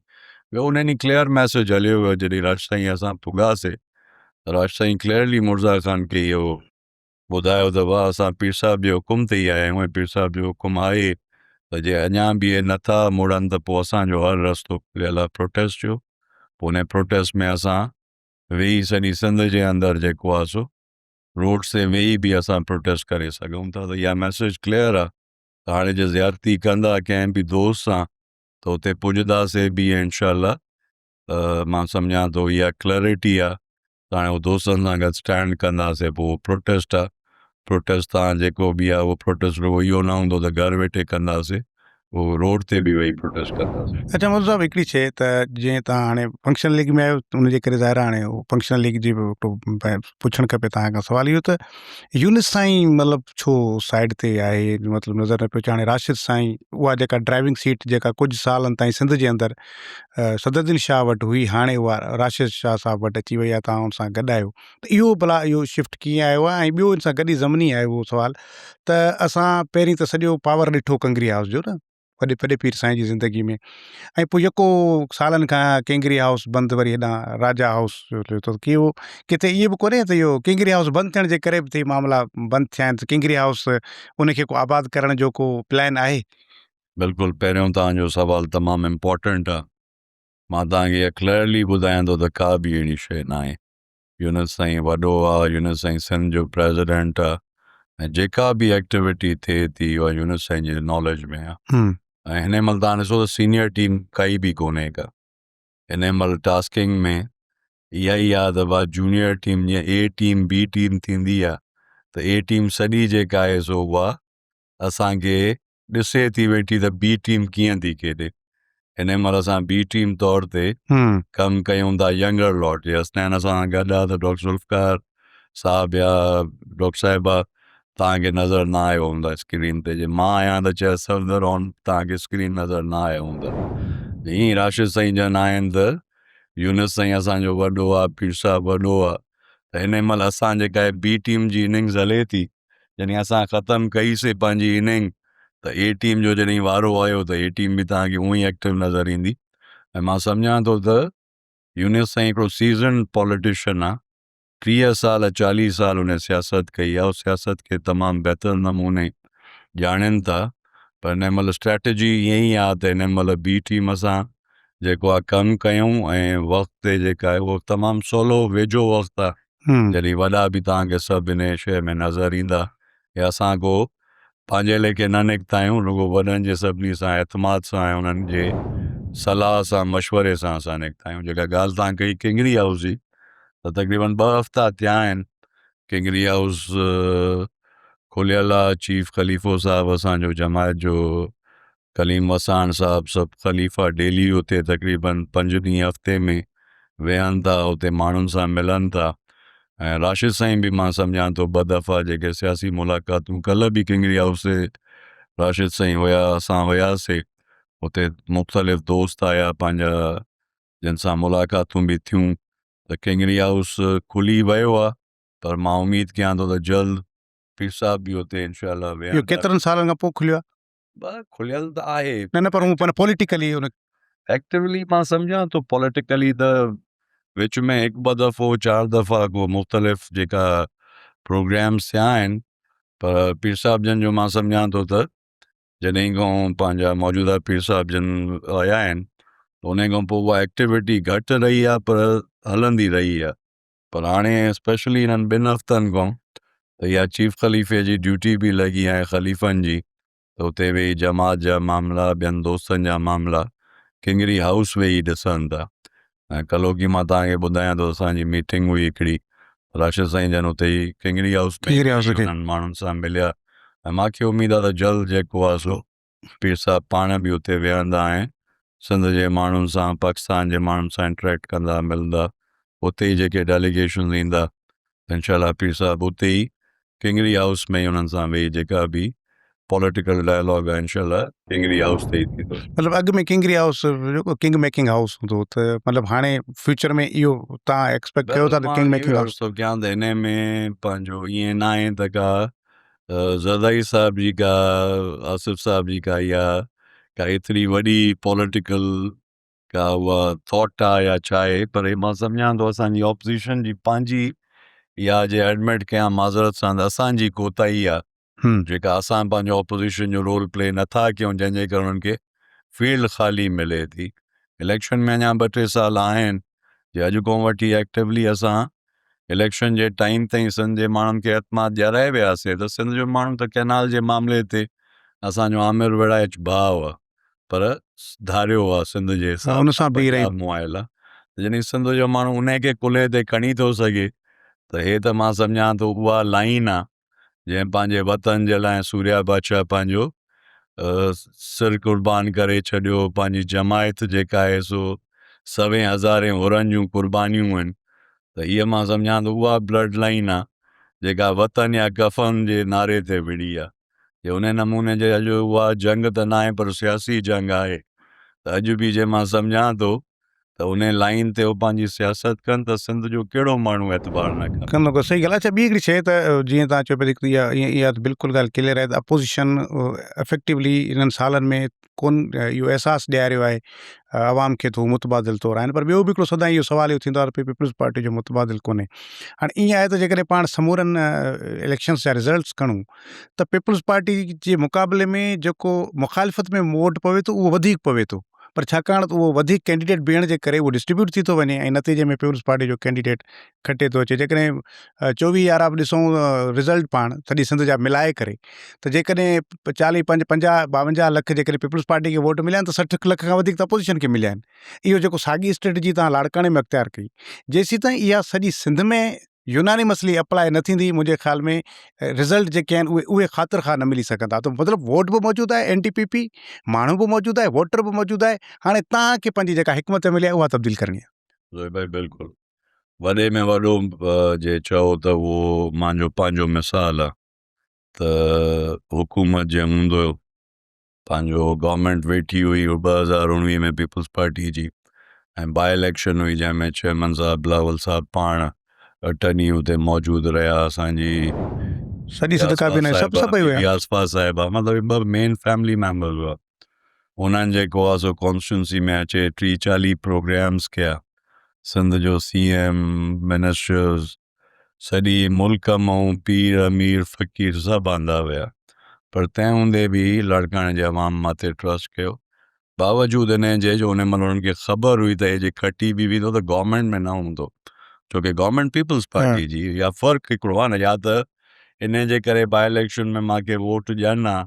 Speaker 2: ٻيو ان ڏينهن ڪليئر ميسيج هليو ويو جڏهن راج سائين اسان پڳاسي ته راج سائين ڪليئرلي مرزا خان کي اهو ٻڌايو ته واهه اسان پير صاحب جي حڪم تي ئي آيا آهيون ۽ پير صاحب جو حڪم آهي ته جي اڃا به اهي نه ٿا مڙن ته پوء اسان جو هر رستو کليل آهي پروٽيسٽ جو پوء انهي پروٽيسٽ ۾ اسان ويهي سڄي سنڌ جي اندر جيڪو آهي سو روڊس تي ويهي به اسان پروٽيسٽ ڪري سگهون ٿا ته اها ميسيج ڪليئر آهي ته هاڻي جي زيادتي ڪندا ڪنهن به دوست سان ته اتي پڄنداسين به انشاء الله ته مان سمجهان ٿو اها ڪليرٽي آ ته هاڻي هو دوستن سان گڏ اسٽينڊ ڪنداسين پوء اهو پروٽيسٽ آ پروٽيسٽ تان جيڪو به آ اهو پروٽيسٽ رڳو اهو نه هوندو ته گهر ويٺي ڪنداسين اهو روڊ تي به ويهي پروٽيسٽ ڪنداسين.
Speaker 1: اڇا مولوي صاحب هڪڙي شيء ته جيئن توهان هاڻي فنڪشنل ليگ ۾ آهيو ان جي ڪري ظاهر آهي هاڻي فنڪشنل ليگ جي به پڇڻ کپي توهان کان سوال اهو ته يونس سائين مطلب ڇو سائيڊ تي آهي مطلب نظر نه پيو اچي هاڻي راشد سائين اها جيڪا ڊرائيونگ سيٽ جيڪا ڪجهه سالن تائين سنڌ جي اندر صدرالدين شاهه وٽ هئي هاڻي اها راشد شاهه صاحب وٽ اچي وئي آهي توهان ان سان گڏ آهيو ته اهو ڀلا اهو شفٽ ڪيئن آيو آهي ۽ ٻيو ان سان گڏ ئي ضمني آهي اهو سوال ته اسان پهرين ته سڄو پاور ڏٺو ڪنگري هائوس جو نه وڏي وڏي پير سائين جي زندگي ۾ ۽ پوء يڪو سالن کان ڪنگري هائوس بند وري هيڏانهن راجا هائوس ٿيو ته ڪي اهو ڪٿي ائين به ڪونهي ته اهو ڪنگري هائوس بند ٿيڻ جي ڪري به ٿي معاملا بند ٿيا آهن ته ڪنگري هائوس ان کي ڪو آباد ڪرڻ جو ڪو پلان آهي؟
Speaker 2: بلڪل پهريون توهان جو سوال تمام امپورٽنٽ آ مان توهان کي اها ڪليئرلي ٻڌايان ٿو ته ڪا به اهڙي شيء ناهي يونس سائين وڏو آ يونس سائين سنڌ جو پريزيڊنٽ آ ۽ جيڪا به ايڪٽيوٽي ٿئي ٿي اها يونس سائين جي ناليج ۾ آ ۽ هن مهل توهان ڏسو ته سينيئر ٽيم ڪائي به ڪونهي ڪا هن مهل ٽاسڪنگ ۾ اها ئي آ ته ڀا جونيئر ٽيم جيئن اي ٽيم بي ٽيم ٿيندي آ ته اي ٽيم سڄي جيڪا آهي سو اها اسان کي ڏسي ٿي ويٺي ته بي ٽيم ڪيئن ٿي کيڏي. ان مهل اسان بي ٽيم طور تي ڪم ڪيون ٿا ينگر لاٽ جي حسنين اسان سان گڏ آ ته ڊاڪٽر ذوالفقار صاحب يا ڊاڪٽر صاحبه توهان کي نظر نه آيو هوندا اسڪرين تي جي مان آهيان ته چيس صفدر آن توهان کي اسڪرين نظر نه آيو هوندا ائين ئي راشد سائين جن آهن ته يونس سائين اسان جو وڏو آ پير صاحب وڏو آ ته ان مهل اسان جيڪا بي ٽيم جي اننگز هلي ٿي جڏهن اسان ختم ڪئي سي پنهنجي اننگ ته اي ٽيم جو جڏهن وارو آيو ته اي ٽيم به توهان کي اونئي ايڪٽو نظر ايندي ۽ مان سمجهان ٿو ته يونس سائين هڪڙو سيزنڊ پاليٽيشن آ 30 سال 40 سال ان سياست ڪئي آ سياست کي تمام بهتر نموني ڄاڻين ٿا پر هن مهل اسٽريٽجي ائين ئي آ ته هن مهل بي ٽيم سان جيڪو آ ڪم ڪيون ۽ وقت تي جيڪا آهي اهو تمام سولو ويجهو وقت آ جڏهن وڏا به توهان کي سڀ انهيء شيء ۾ نظر ايندا ۽ اسان ڪو پنهنجي ليکي نه نڪتا آهيون، رڳو وڏن جي سڀني سان اعتماد سان ۽ انهن جي صلاح سان مشوري سان اسان نڪتا آهيون. جيڪا ڳالهه توهان ڪئي ڪنگري هائوس جي ته تقريبن ٻه هفتا ٿيا آهن ڪنگري هائوس کليل آهي، چيف خليفو صاحب اسان جو جماعت جو ڪليم وساڻ صاحب سڀ خليفا ڊيلي اتي تقريبن پنج ڏينهن هفتي ۾ ويهن ٿا اتي ماڻهن سان ملن ٿا ۽ راشد سائين به مان سمجهان ٿو ٻه دفعا جيڪي سياسي ملاقاتون ڪلهه به ڪنگري هائوس تي راشد سائين هيا اسان هياسي اتي مختلف دوست آيا پنهنجا جن سان ملاقاتون به ٿيون ته ڪنگري هائوس کلي ويو آ پر مان اميد ڪيان ٿو ته جلد پير صاحب به اتي انشاء الله
Speaker 1: ويهندا. اهو ڪيترن سالن کان پوء کليو آ؟
Speaker 2: ٻه کليل ته آهي.
Speaker 1: نه نه پر هو پر پوليٽيڪلي ان.
Speaker 2: ايڪٽيولي مان سمجهان ٿو پوليٽيڪلي ته وچ ۾ هڪ ٻه دفعو چار دفعا ڪو مختلف جيڪا پروگرامس ٿيا آهن پر پير صاحب جن جو مان سمجهان ٿو ته جڏهن کان پنهنجا موجوده پير صاحب جن آيا آهن ان کان پوء اها ايڪٽيوٽي گهٽ رهي آهي پر هلندي رهي آهي پر هاڻي اسپيشلي هنن ٻن هفتن کان ته اها چيف خليفي جي ڊيوٽي به لڳي آهي خليفن جي ته اتي ويهي جماعت جا معاملا ٻين دوستن جا معاملا ڪنگري هائوس ويهي ڏسن ٿا ۽ ڪلهوڪي مان توهان کي ٻڌايان ٿو اسان جي ميٽنگ هئي هڪڙي راشد سائين جن اتي ئي ڪنگري هائوس ۾ انهن ماڻهن سان مليا ۽ مانکي اميد آهي ته جلد جيڪو آهي سو پير صاحب پاڻ به اتي ويهندا ۽ سنڌ جي ماڻهن سان پاڪستان جي ماڻهن سان انٽريڪٽ ڪندا ملندا اتي ئي جيڪي ڊيليگيشنز ايندا ته انشاء الله پير صاحب اتي ئي ڪنگري هائوس ۾ ئي انهن سان ويهي جيڪا به پوليٽيڪل ڊائلاگ آهي انشاء الله ڪنگري هائوس تي ئي ٿيندو.
Speaker 1: مطلب اڳ ۾ ڪنگري هائوس جيڪو ڪنگ ميڪنگ هائوس هوندو هو ته مطلب هاڻي فيوچر ۾ اهو توهان ايڪسپيڪٽ ڪيو ٿا ته ڪنگ ميڪنگ هائوس.
Speaker 2: عرض ٿو ڪيان ته انهي ۾ پنهنجو ائين ناهي ته ڪا زرداري صاحب جي ڪا آصف صاحب جي ڪا اها ڪا ايتري وڏي پوليٽيڪل ڪا اها ٿاٽ آ يا ڇا آهي پر مان سمجهان ٿو اسان جي اپوزيشن جي پنهنجي اها جي ايڊمٽ ڪيان معذرت سان ته اسان جي ڪوتاهي آ جيڪا اسان پنهنجو اپوزيشن جو رول پلي نٿا ڪيون جنهن جي ڪري انهن کي فيلڊ خالي ملي ٿي اليڪشن ۾ اڃا ٻه ٽي سال آهن جي اڄ کان وٺي ايڪٽيولي اسان اليڪشن جي ٽائيم تائين سنڌ جي ماڻهن کي اعتماد ڏيارائي وياسي ته سنڌ جو ماڻهو ته ڪئنال جي معاملي تي اسان جو عامر وڙائچ ڀاء آ پر ڌاريو آ سنڌ جي حساب
Speaker 1: سان پنجاب
Speaker 2: مون آيل آ جڏهن سنڌ جو ماڻهو انهي کي ڪلهي تي کڻي ٿو سگهي ته هي ته مان سمجهان ٿو اها لائين آ جنهن پنهنجي وطن جي لاء سوريا بادشاهه پنهنجو سر قربان ڪري ڇڏيو، پنهنجي جماعت جيڪا آهي سو سوين هزارين حرن جون قربانيون آهن ته هيء مان سمجهان ٿو اها بلڊ لائين آهي جيڪا وطن يا ڪفن جي نعري تي وڙهي آهي. جي انهي نموني جي اڄ اها جنگ ته ناهي پر سياسي جنگ آهي ته اڄ به جي مان سمجهان ٿو ته انهي لائين تي هو پنهنجي سياست ڪن ته سنڌ جو ڪهڙو ماڻهو اعتبار نه ڪندو.
Speaker 1: ڪندو صحيح ڳالهه اڇا ٻي هڪڙي شيء ته جيئن توهان چيو پيا ته اها اها ته بلڪل ڳالهه ڪليئر آهي ته اپوزيشن افيڪٽولي انهن سالن ۾ ڪون اهو احساس ڏياريو آهي عوام کي ته هو متبادل طور آهن پر ٻيو به هڪڙو سدائين اهو سوال اهو ٿيندو آهي ته پيپلز پارٽي جو متبادل ڪونهي هاڻي ائين آهي ته جيڪڏهن پاڻ سمورن اليڪشنس جا رزلٽس کڻون ته پيپلز پارٽي جي مقابلي ۾ جيڪو مخالفت ۾ ووٽ پوي ٿو اهو وڌيڪ پوي ٿو. پر ڇاڪاڻ ته اهو وڌيڪ ڪينڊيڊيٽ بيهڻ جي ڪري اهو ڊسٽريبيوٽ ٿي ٿو وڃي ۽ نتيجي ۾ پيپلز پارٽي جو ڪينڊيڊيٽ کٽي ٿو اچي جيڪڏهن 24 يارا به ڏسون رزلٽ پاڻ سڄي سنڌ جا ملائي ڪري ته جيڪڏهن چاليهه پنج 50 52 لک جيڪڏهن پيپلز پارٽي کي ووٽ مليا آهن ته 60 لک کان وڌيڪ ته اپوزيشن کي مليا آهن اهو جيڪو ساڳي اسٽريٽجي تان لاڙڪاڻي ۾ اختيار ڪئي جيسيتائين اها سڄي سنڌ ۾ يوناني مسئلي اپلاء نه ٿيندي منهنجي خيال ۾ رزلٽ جيڪي آهن اهي اهي خاطر خواهه نه ملي سگهندا ته مطلب ووٽ به موجود آهي اين ٽي پي پي ماڻهو به موجود آهي ووٽر به موجود آهي هاڻي توهان کي پنهنجي جيڪا حڪمت عملي آهي اها تبديل ڪرڻي آهي.
Speaker 2: زوئي ڀائي بلڪل وڏي ۾ وڏو جي چئو ته اهو مانجو پنهنجو مثال آهي ته حڪومت جي هوندو پنهنجو گورنمينٽ ويٺي هئي 2019 ۾ پيپلز پارٽي جي ۽ باء اليڪشن هئي جنهن ۾ چيئرمين صاحب بلاول صاحب پاڻ اٺ ڏينهن اتي موجود رهيا اسانجي
Speaker 1: سڄي سنڌ ڪابينا سڀ سڀ هئا
Speaker 2: ياسفا صاحب مطلب ٻه مين فيملي ميمبرز هئا انهن جيڪو آ سو ڪانسٽيٽوئنسي ۾ اچي 30 40 پروگرامز ڪيا سنڌ جو سي ايم منسٽرز سڄي ملڪ مئون پير امير فقير سڀ آندا ويا پر تنهن هوندي به لاڙڪاڻي جي عوام مان تي ٽرسٽ ڪيو باوجود انهي جي جو انهي مهل انهن کي خبر هئي ته هي جي کٽي به ويندو ته گورنمينٽ ۾ نه هوندو ڇو ڪي گورنمينٽ پيپلز پارٽي جي يا فرق هڪڙو آهي نه يا ته انهي جي ڪري باء اليڪشن ۾ مان کي ووٽ ڏين ها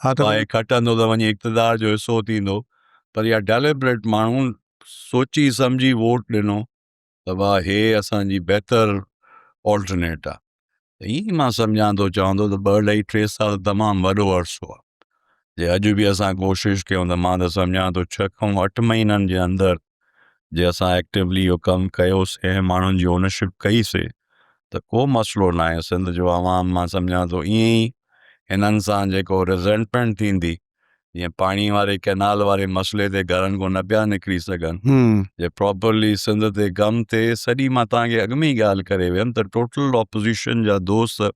Speaker 1: ها ته
Speaker 2: هي کٽندو ته وڃي اقتدار جو حصو ٿيندو پر اها ڊيليبريٽ ماڻهو سوچي سمجهي ووٽ ڏنو ته واهه هي اسان جي بهتر آلٽرنيٽ آ ته ائين ئي مان سمجهان ٿو چوان ٿو ته ٻه اڍائي ٽي سال تمام وڏو عرصو آ جي اڄ به اسان ڪوشش ڪيون ته مان ته سمجهان ٿو ڇهه کان اٺ مهينن جي اندر جي اسان ايڪٽيولي اهو ڪم ڪيوسي ۽ ماڻهن جي اونرشپ ڪئي سي ته ڪو مسئلو ناهي سنڌ جو عوام مان سمجهان ٿو ائين ئي هنن سان جيڪو ريزنٽمينٽ ٿيندي جيئن پاڻي واري ڪئنال واري مسئلي تي گهرن کان نه پيا نڪري سگهن جي پراپرلي سنڌ تي غم ٿئي سڄي مان توهان کي اڳ ۾ ئي ڳالهه ڪري ويم ته ٽوٽل اپوزيشن جا دوست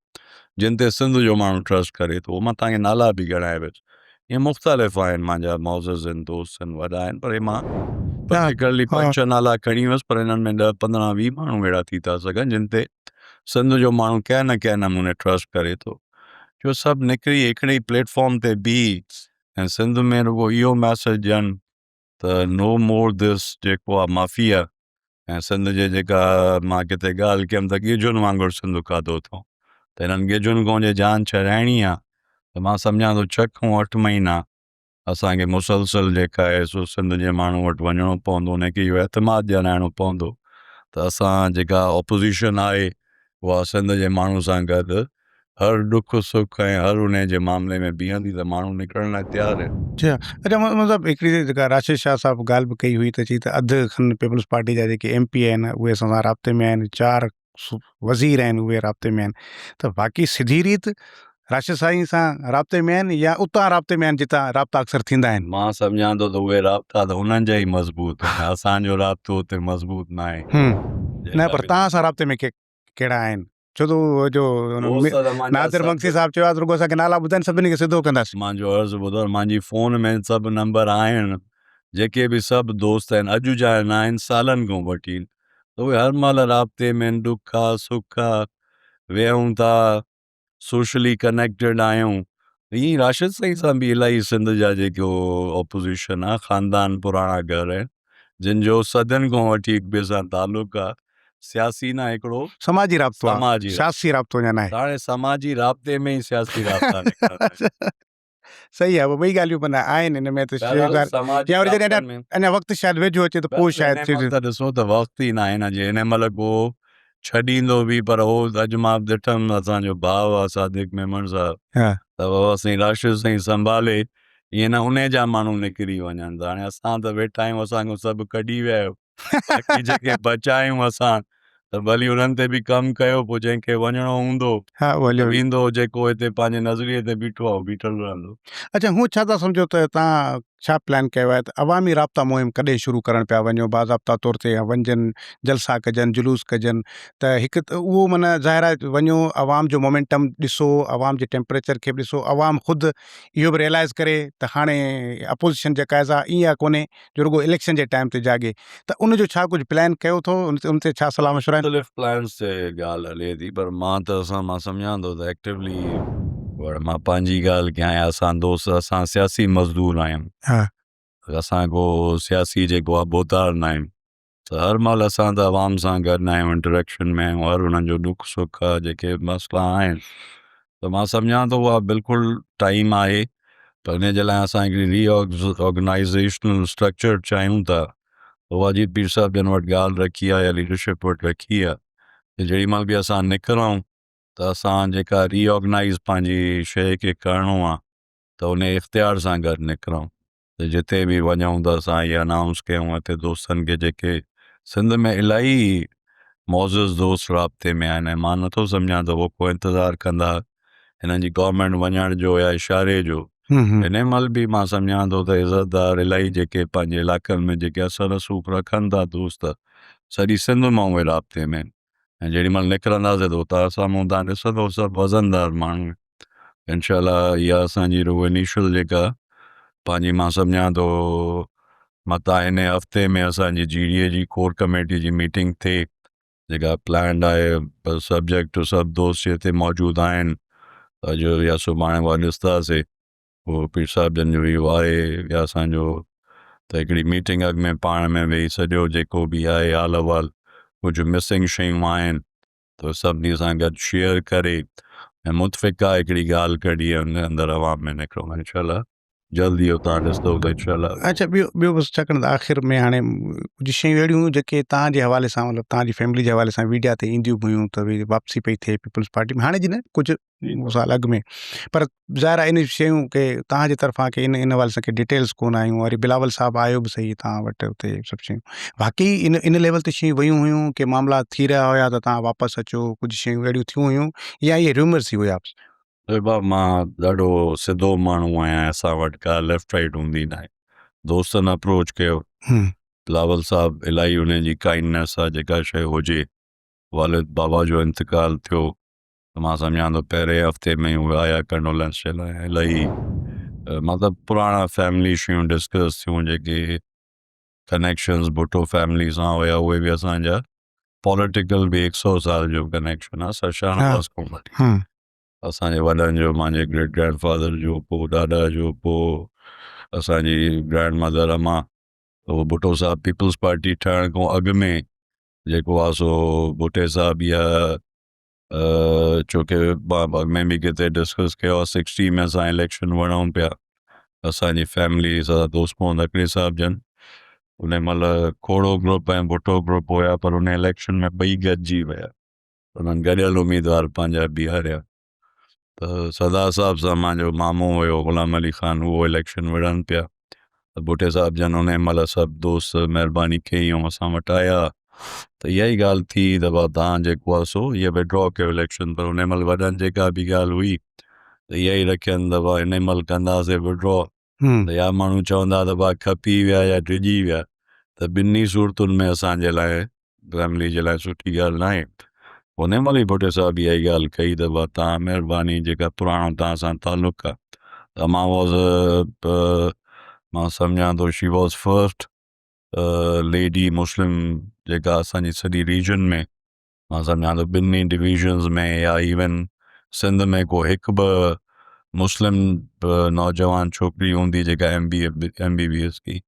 Speaker 2: جن تي سنڌ جو ماڻهو ٽرسٽ ڪري ٿو مان توهان کي نالا به ڳڻائي ويس اهي مختلف آهن مانجا معزز آهن دوست آهن وڏا آهن پر مان پرٽيڪولرلي پنج ڇهه نالا کڻي ويس پر انهن ۾ ڏهه 15 20 ماڻهو اهڙا ٿي ٿا سگهن جن تي سنڌ جو ماڻهو ڪنهن نه ڪنهن نموني ٽرسٽ ڪري ٿو جو سڀ نڪري هڪڙي ئي پليٽ فارم تي بيهي ۽ سنڌ ۾ رڳو اهو ميسيج ڏين ته نو مور دس جيڪو آ مافيا ۽ سنڌ جي جيڪا مان ڪٿي ڳالهه ڪيم ته ڳيجهن وانگر سنڌ کاڌو اٿئون ته هنن ڳيجهن کان جي جان ڇڏائڻي آ ته مان سمجهان ٿو ڇهه کان اٺ مهينا اسان کي مسلسل جيڪا آهي سو سنڌ جي ماڻهو وٽ وڃڻو پوندو ان کي اهو اعتماد ڏيارائڻو پوندو ته اسان جيڪا اپوزيشن آهي اها سنڌ جي ماڻهو سان گڏ هر ڏک سک ۽ هر ان جي معاملي ۾ بيهندي ته ماڻهو نڪرڻ لاء تيار آهن.
Speaker 1: جي ها اچا مطلب هڪڙي جيڪا راشد شاهه صاحب ڳالهه به ڪئي هئي ته چئي ته اڌ کن پيپلز پارٽي جا جيڪي ايم پي آهن اهي اسان سان رابطي ۾ آهن چار وزير آهن اهي رابطي ۾ آهن ته باقي سڌي ريت راشد سائين سان رابطي ۾ آهن يا اتان رابطي ۾ آهن جتان رابطا اڪثر ٿيندا آهن.
Speaker 2: مان سمجهان ٿو ته اهي رابطا ته انهن جا ئي مضبوط آهن اسان جو رابطو اتي مضبوط ناهي.
Speaker 1: نه پر توهان سان رابطي ۾ ڪهڙا آهن ڇو ته اهو جو نادر مگسي صاحب چيو آهي ته رڳو اسان کي نالا ٻڌائين سڀني کي سڌو ڪنداسين.
Speaker 2: مانجو عرض ٻڌو مانجي فون ۾ سڀ نمبر آهن جيڪي به سڀ دوست آهن اڄ جا نه آهن سالن کان وٺي ته اهي هر مهل رابطي ۾ آهن، ڏک آ سک آ، ويهون ٿا، سوشلي ڪنيڪٽيڊ آهيون. ائين ئي راشد سائين سان به الاهي سنڌ جا جيڪي اپوزيشن آ، خاندان پراڻا گهر آهن، جن جو صدين کان وٺي هڪ ٻئي سان تعلق آ، سياسي نه هڪڙو
Speaker 1: سماجي رابطو آ، سياسي رابطو اڃا ناهي.
Speaker 2: هاڻي سماجي رابطي ۾ ئي سياسي رابطا نڪرندا آهن.
Speaker 1: صحيح آهي ٻئي ڳالهيون معنيٰ آهن ان ۾ ته يا وري جڏهن اڃا وقت شايد ويجهو اچي ته پوء شايد
Speaker 2: ٿئي ته ڏسو ته وقت ئي ناهي نه جي هن مهل ڪو ڇڏيندو به پر هو اڄ مان ڏٺم اسان جو ڀاء آهي صادق ميمڻ صاحب ته بابا سائين راشد سائين سنڀالي ائين نه انهي جا ماڻهو نڪري وڃن ته هاڻي اسان ته ويٺا آهيون اسان کان سڀ ڪڍي ويا آهيو باقي جيڪي بچا آهيون اسان ته ڀلي انهن تي به ڪم ڪيو پوء جنهن کي وڃڻو هوندو
Speaker 1: ها اهو هليو
Speaker 2: ويندو جيڪو هتي پنهنجي نظريي تي بيٺو آهي اهو بيٺل رهندو.
Speaker 1: اڇا هون ڇا ٿا سمجهو ته توهان ڇا پلان ڪيو آهي ته عوامي رابطا مهم ڪڏهن شروع ڪرڻ پيا وڃو باضابطا طور تي وڃجن جلسا ڪجن جلوس ڪجن ته هڪ ته اهو معنيٰ ظاهر آهي وڃو عوام جو مومينٽم ڏسو عوام جي ٽيمپريچر کي به ڏسو عوام خود اهو به ريئلائز ڪري ته هاڻي اپوزيشن جيڪا آهي سا ائين آهي ڪونهي جو رڳو اليڪشن جي ٽائيم تي جاڳي ته ان جو ڇا ڪجهه پلان ڪيو اٿو ان تي ڇا صلاح مشورا آهن؟
Speaker 2: مختلف پلانس تي ڳالهه هلي ٿي پر مان ته اسان مان سمجهان ٿو ته ايڪٽيولي ور مان پنهنجي ڳالهه ڪيان يا اسان دوست اسان سياسي مزدور آهيون
Speaker 1: ها.
Speaker 2: اسان ڪو سياسي جيڪو آهي ڀوتار نه آهيون ته هر مهل اسان ته عوام سان گڏ آهيون انٽريڪشن ۾ آهيون هر انهن جو ڏک سک آهي جيڪي مسئلا آهن ته مان سمجهان ٿو اها بلڪل ٽائيم آهي پر ان جي لاء اسان هڪڙي ري آرگنائزيشنل اسٽرڪچر چاهيون ٿا اها جي پير صاحب جن وٽ ڳالهه رکي آهي يا ليڊرشپ وٽ رکي آهي ته جيڏي مهل به اسان نڪرون ته اسان جيڪا ري آرگنائز پنهنجي شيء کي ڪرڻو آهي ته ان اختيار سان گڏ نڪرون ته جتي به وڃون ته اسان اهي انائونس ڪيون هتي دوستن کي جيڪي سنڌ ۾ الاهي معزز دوست رابطي ۾ آهن ۽ مان نٿو سمجهان ته هو ڪو انتظار ڪندا هنن جي گورنمينٽ وڃڻ جو يا اشاري جو. هن مهل به مان سمجهان ٿو ته عزتدار الاهي جيڪي پنهنجي علائقن ۾ جيڪي اثر رسوخ رکن ٿا دوست سڄي سنڌ مان اهي رابطي ۾ آهن ۽ جيڏي مهل نڪرنداسين ته اتان سامهون تان ڏسندو سڀ وزندار ماڻهو آهن. انشاء الله اها اسان جي رڳو انيشل جيڪا پنهنجي مان سمجهان ٿو متان هن هفتي ۾ اسان جي جي ڊي اي جي ڪور ڪميٽي جي ميٽنگ ٿئي جيڪا پلانڊ آهي پر سبجيڪٽ ٽو سڀ دوست هتي موجود آهن اڄ يا سڀاڻي اها ڏسنداسي پوء پير صاحب جن جو اهو آهي يا اسان جو ته هڪڙي ميٽنگ اڳ ۾ پاڻ ۾ ويهي سڄو جيڪو به آهي حال احوال ڪجهه مسنگ شيون آهن ته سڀني سان گڏ شيئر ڪري ۽ متفقه هڪڙي ڳالهه ڪڍي ۽ ان اندر عوام ۾ نڪرون انشاء الله جلد اهو توهان ڏسندو ته انشاء الله.
Speaker 1: اڇا ٻيو ٻيو بس ڇاڪاڻ ته آخر ۾ هاڻي ڪجهه شيون اهڙيون هيون جيڪي توهان جي حوالي سان مطلب توهان جي فيملي جي حوالي سان ميڊيا تي اينديون به هيون ته واپسي پئي ٿئي پيپلز پارٽي ۾ هاڻي جي نه ڪجهه سال اڳ ۾ پر ظاهر آهي ان شيون ڪي توهان جي طرفان ڪي ان ان حوالي سان ڪي ڊيٽيلز ڪونه آيون وري بلاول صاحب آيو به صحيح توهان وٽ اتي سڀ شيون واقعي ان ان ليول تي شيون ويون هيون ڪي معاملا ٿي رهيا هيا ته توهان واپس اچو ڪجهه شيون اهڙيون ٿيون هيون يا اهي ريومرز ئي هيا.
Speaker 2: بابا مان ڏاڍو سڌو ماڻهو آهيان اسان وٽ ڪا ليفٽ رائيٽ هوندي ناهي دوستن اپروچ ڪيو بلاول صاحب الاهي ان جي ڪائنڊنيس آهي جيڪا شيء هجي والد بابا جو انتقال ٿيو ته مان سمجهان ٿو پهرين هفتي ۾ ئي اهي آيا ڪنڊولنس جي لاء الاهي مطلب پراڻا فيملي شيون ڊسڪس ٿيون جيڪي ڪنيڪشنز ڀٽو فيملي سان هيا اهي به اسان جا پوليٽيڪل به هڪ سو سال جو ڪنيڪشن آهي سر شاهنواز کان وٺي اسان جي وڏن جو مانجي گريٽ گرينڊ فادر جو پوء ڏاڏا جو پوء اسان جي گرينڊ مدر امان اهو ڀٽو صاحب پيپلز پارٽي ٺهڻ کان اڳ ۾ جيڪو آهي سو ڀٽي صاحب يا ڇوڪه مان اڳ ۾ به ڪٿي ڊسڪس ڪيو آهي سڪسٽي ۾ اسان اليڪشن وڙهون پيا اسان جي فيملي سان دوست محمد اڪري صاحب جن ان مهل کوڙو گروپ ۽ ڀٽو گروپ هيا پر ان اليڪشن ۾ ٻئي گڏجي ويا انهن گڏيل اميدوار پنهنجا بيهاريا ته سدا صاحب سان مانجو مامو هيو غلام علي خان اهو اليڪشن وڙهن پيا ته ڀٽي صاحب جن انهي مهل سڀ دوست مهرباني ڪئي ۽ اسان وٽ آيا ته اها ئي ڳالهه ٿي ته بابا توهان جيڪو آهي سو هيء وڊرا ڪيو اليڪشن پر انهي مهل وڏن جيڪا به ڳالهه هئي ته اها ئي رکين ته بابا انهي مهل ڪنداسين وڊرا ته يا ماڻهو چوندا ته بابا کپي ويا يا ڊڄي ويا ته ٻنهي صورتن ۾ اسان جي لاء فيملي جي لاء سٺي ڳالهه ناهي. انهي مهل ئي ڀٽي صاحب اها ئي ڳالهه ڪئي ته بابا توهان مهرباني جيڪا پراڻو توهان سان تعلق آ ته مان واز مان سمجهان ٿو she was first lady Muslim جيڪا اسان جي سڄي ريجن ۾ مان سمجهان ٿو ٻنهي ڊويزنز ۾ يا ايون سنڌ ۾ ڪو هڪ به مسلم نوجوان ڇوڪري هوندي جيڪا M B M B B S ڪئي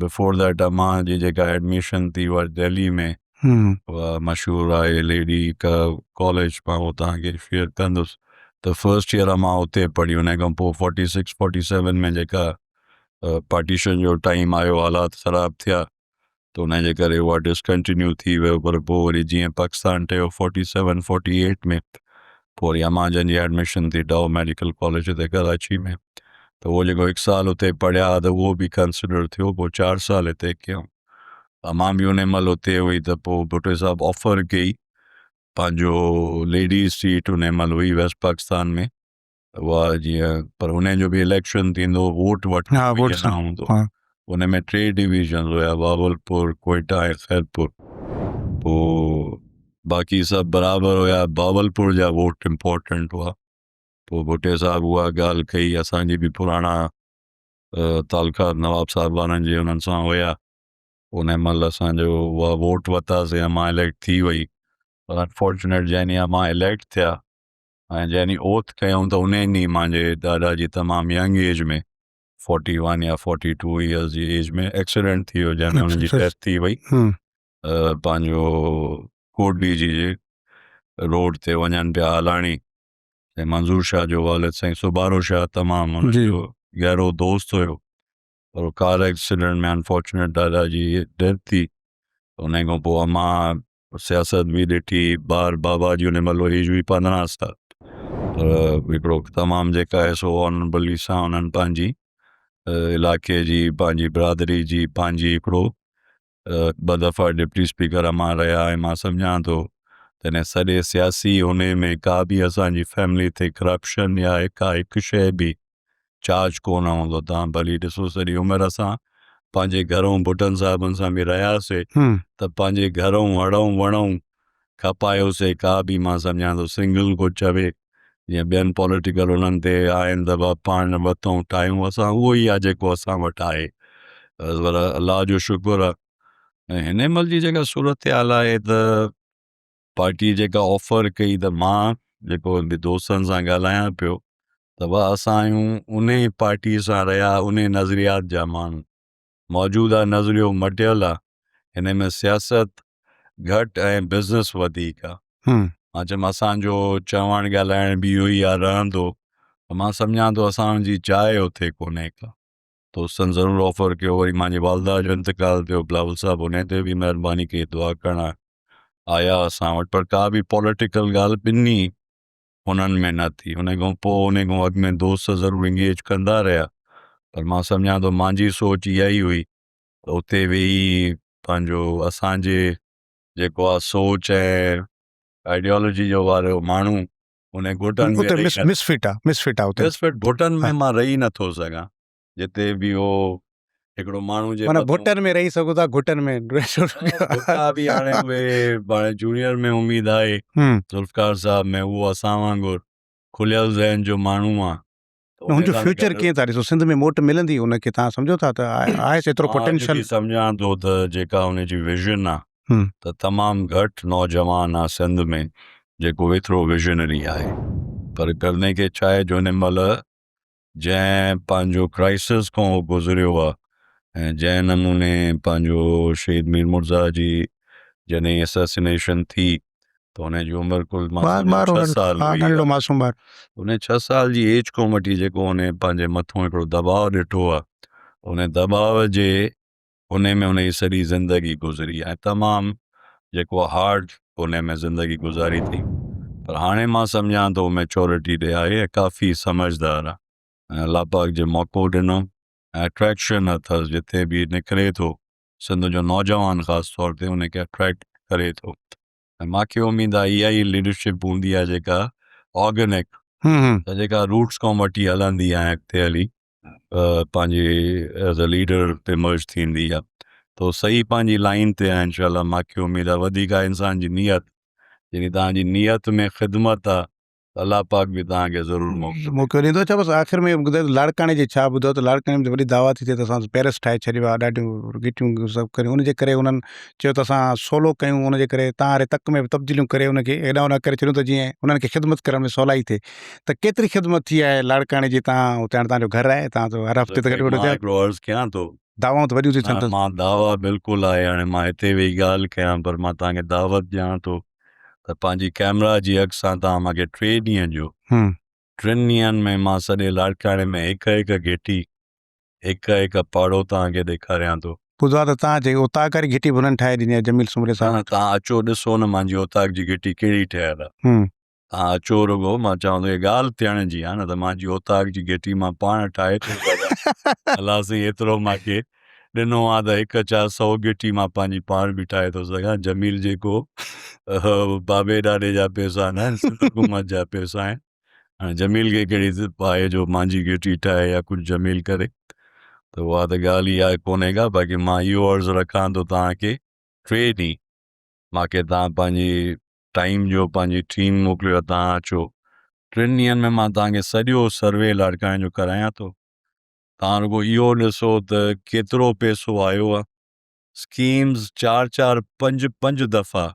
Speaker 2: بفور that امان جي جيڪا ايڊميشن ٿي اها دهلي ۾ اها مشهور آهي ليڊي ڪاليج مان اهو توهان کي شيئر ڪندس ته فرسٽ ايئر امان اتي پڙهي ان کان پوء فورٽي سڪس فورٽي سيون ۾ جيڪا پارٽيشن جو ٽائيم آيو حالات خراب ٿيا ته ان جي ڪري اها ڊسڪنٽينيو ٿي ويو پر پوء وري جيئن پاڪستان ٺهيو فورٽي سيون فورٽي ايٽ ۾ پوء وري امان جن جي ايڊميشن ٿي ڊائو ميڊيڪل ڪاليج هتي ڪراچي ۾ ته اهو جيڪو هڪ سال اتي پڙهيا ته اهو به ڪنسيڊر ٿيو پوء چار سال هتي ڪيم امان به ان مهل اتي هئي ته پوء ڀٽي صاحب آفر ڪئي پنهنجو ليڊيز سيٽ ان مهل هئي ويسٽ پاڪستان ۾ اها جيئن پر ان جو به اليڪشن ٿيندو ووٽ وٺ هوندو ان ۾ ٽي ڊويزنز هيا بهاولپور، ڪوئيٽا ۽ خيرپور. پوء باقي سڀ برابر هيا بهاولپور جا ووٽ امپورٽنٽ هئا. پوء ڀٽي صاحب اها ڳالهه ڪئي اسان جي به پراڻا تعلقات نواب صاحب وارن جي انهن سان هيا. ان مهل اسان جو اها ووٽ ورتاسين امان اليڪٽ ٿي وئي پر انفارچونيٽ جنهن ڏينهن امان اليڪٽ ٿيا ۽ جنهن ڏينهن اوٿ ڪيائون ته انهي ڏينهن مانجي ڏاڏا جي تمام ينگ ايج ۾ 41 يا 42 ايئرز جي ايج ۾ ايڪسيڊنٽ ٿي ويو جنهن ۾ هن جي ڊيٿ ٿي وئي. پنهنجو ڪوٽڏيجي جي روڊ تي وڃن پيا هالاڻي ۽ منظور شاهه جو والد سائين سوڀارو شاهه تمام هن جو گهرو دوست هيو پر ڪار ايڪسيڊنٽ ۾ انفارچونيٽ دادا جي ڊيٿ ٿي. ان کان پوء امان سياست به ڏٺي، ٻار بابا جي ان مهل ايج هئي 15 سال، پر هڪڙو تمام جيڪا آهي سو آنربلي سان انهن پنهنجي علائقي جي پنهنجي برادري جي پنهنجي هڪڙو ٻه دفعا ڊپٽي اسپيڪر مان رهيا ۽ مان سمجهان ٿو ته ان سڄي سياسي ان ۾ ڪا به اسان جي فيملي تي ڪرپشن يا ڪا هڪ شيء به چارج ڪو نه هوندو. توهان ڀلي ڏسو سڄي عمر اسان پنهنجي گهرئون ڀٽن صاحبن سان به رهياسي ته پنهنجي گهرئون هڙئون وڻئون کپايوسي. ڪا به مان سمجهان ٿو سنگل ڪو چوي جيئن ٻين پوليٽيڪل انهن تي آهن ته بابا پاڻ وتئون ٺاهيون، اسان اهو ئي آهي جيڪو اسان وٽ آهي. پر الله جو شڪر آهي. ۽ هن مهل جي جيڪا صورتحال آهي ته پارٽي جيڪا آفر ڪئي ته مان جيڪو به دوستن سان ڳالهايان پيو ته وا اسان آهيون انهي پارٽي سان رهيا انهي نظريات جا ماڻهو، موجوده نظريو مٽيل آ، هن ۾ سياست گهٽ ۽ بزنس وڌيڪ آ. مان چيم اسان جو چوڻ ڳالهائڻ به اهو ئي آ رهندو ته مان سمجهان ٿو اسان جي جاء اتي ڪونهي ڪا. دوستن ضرور آفر ڪيو. وري مانجي والده جو انتقال ٿيو، بلاول صاحب انهي تي به مهرباني ڪئي، دعا ڪرڻ آيا اسان وٽ، پر ڪا به پوليٽيڪل ڳالهه ٻنهي انهن ۾ نه ٿي. ان کان پوء ان کان اڳ ۾ دوست ضرور انگيج ڪندا رهيا، پر مان سمجهان ٿو مانجي سوچ اها ئي هئي ته اتي ويهي پنهنجو اسان جي جيڪو آ سوچ ۽ آئيڊيالوجي جو وارو ماڻهو ان گهٽن ۾
Speaker 1: اتي مس فٽ آ، مس فٽ آ اتي
Speaker 2: مس فٽ گهٽن ۾ مان رهي نٿو سگهان جتي به هو هڪڙو ماڻهو جي
Speaker 1: معنيٰ ڀٽن ۾ رهي سگهو ٿا گهٽن ۾
Speaker 2: ڀٽا به هاڻي اهي هاڻي جونيئر ۾ اميد آهي ذوالفقار صاحب ۾ اهو اسان وانگر کليل ذهن جو ماڻهو آ.
Speaker 1: هن جو فيوچر ڪيئن ٿا ڏسو سنڌ ۾ موٽ ملندي ان کي تهان سمجهو ٿا ته آهي ايترو پوٽينشل؟
Speaker 2: مان سمجهان ٿو ته جيڪا ان جي ويزن آ ته تمام گهٽ نوجوان آ سنڌ ۾ جيڪو ايترو ويزنري آهي پر ڪرني کي ڇا آهي جو هن مهل جنهن پنهنجو ڪرائسس کان هو گذريو آ ۽ جنهن نموني پنهنجو شهيد مير مرزا جي جڏهن اسيسنيشن ٿي ته ان جي عمر ڪل ڇهه سال هئي.
Speaker 1: ننڍڙو معصوم ٻار.
Speaker 2: ان ڇهه سال جي ايج کان وٺي جيڪو هن پنهنجي مٿون هڪڙو دٻاء ڏٺو آ ان دٻاء جي ان ۾ هن جي سڄي زندگي گذري ۽ تمام جيڪو هارڊ ان ۾ زندگي گذاري اٿئي پر هاڻي مان سمجهان ٿو ميچورٽي ڏي آهي ۽ ڪافي سمجهدار آ ۽ الله پاڪ جي موقعو ڏنو ۽ اٽريڪشن اٿس جتي به نڪري ٿو سنڌ جو نوجوان خاص طور تي ان کي اٽريڪٽ ڪري ٿو ۽ ماکي اميد آهي اها ئي ليڊرشپ هوندي آهي جيڪا آرگينڪ ته جيڪا روٽس کان وٺي هلندي آهي اڳتي هلي پنهنجي ايز اي ليڊر ايمرج ٿيندي آهي تو صحيح پنهنجي لائن تي آهي انشاء الله ماکي اميد آهي وڌيڪ آهي انسان جي نيت يعني تهان جي نيت ۾ خدمت آهي ته الله پاڪ به توهان کي ضرور موقعو
Speaker 1: موقعو ڏيندو. اڇا بس آخر ۾ ٻڌايو ته لاڙڪاڻي جي ڇا ٻڌو ته لاڙڪاڻي ۾ وڏي دعويٰ ٿي ٿئي ته اسان پيرس ٺاهي ڇڏيو آهي ڏاڍيون گهٽيون سڀ ڪريون ان جي ڪري انهن چيو ته اسان سولو ڪيون ان جي ڪري تان واري تڪ ۾ به تبديليون ڪري ان کي هيڏانهن هوڏانهن ڪري ڇڏيون ته جيئن انهن کي خدمت ڪرڻ ۾ سولائي ٿئي ته ڪيتري خدمت ٿي آهي لاڙڪاڻي جي تان اتي هاڻي تان جو گهر آهي تان ته هر هفتي ته گهٽ وڌ
Speaker 2: مان هڪڙو عرض ڪيان ٿو
Speaker 1: دعوائون ته وڏيون ٿيون ٿين
Speaker 2: مان دعويٰ بلڪل آهي هاڻي مان هتي ويهي ڳالهه ڪيان پر مان توهان کي دعوت ڏيان ٿو ته پنهنجي ڪئميرا جي اک سان توهان مان کي ٽي ڏينهن ڏيو. ٽن ڏينهن ۾ مان سڄي لاڙڪاڻي ۾ هڪ هڪ گهٽي، هڪ هڪ پاڙو توهان کي ڏيکاريان ٿو.
Speaker 1: ٻڌو آهي ته توهان جي اوطاق واري گهٽي به هنن ٺاهي ڏني آهي جميل سومري صاحب.
Speaker 2: نه توهان اچو ڏسو نه مانجي اوطاق جي گهٽي ڪهڙي ٺهيل آهي. توهان اچو رڳو مان چوان ٿو اها ڳالهه ٿيڻ جي آهي نه ته مانجي اوطاق جي گهٽي مان پاڻ ٺاهي ٿو سگهان. الله سائين ايترو مان کي ڏنو آ ته هڪ ڇا سئو گهٽي مان پنهنجي پاڻ به ٺاهي ٿو سگهان. جميل جيڪو بابي ڏاڏي جا پئسا نه آهن سنڌ حڪومت جا پئسا آهن. هاڻي جميل کي ڪهڙي آهي جو مانجي گهٽي ٺاهي يا ڪجهه جميل ڪري ته اها ته ڳالهه ئي آهي ڪونهي ڪا. باقي مان اهو عرض رکان ٿو توهان کي ٽي ڏينهن مان کي توهان پنهنجي ٽائيم جو پنهنجي ٽيم موڪليو توهان اچو ٽن ڏينهن ۾ مان توهان کي سڄو سروي لاڙڪاڻي جو ڪرايان ٿو. توهان رڳو اهو ڏسو ته ڪيترو پئسو آيو آهي، اسڪيمز چار چار پنج پنج دفعا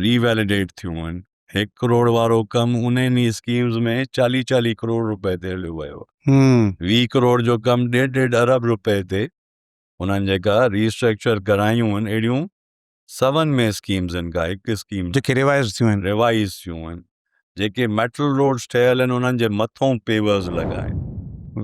Speaker 2: ري ويليڊيٽ ٿيون آهن. هڪ ڪروڙ وارو ڪم انهن ئي اسڪيمز ۾ چاليهه چاليهه ڪروڙ روپئي تي هليو ويو آهي. 20 ڪروڙ جو ڪم ڏيڍ ڏيڍ ارب روپئي تي انهن جيڪا ري اسٽرڪچر ڪرايون آهن اهڙيون سون ۾ اسڪيمز آهن ڪا هڪ اسڪيم
Speaker 1: جيڪي ريوائز ٿيون آهن.
Speaker 2: ريوائز ٿيون آهن جيڪي ميٽل روڊز ٺهيل آهن انهن جي مٿون پيورز لڳا آهن.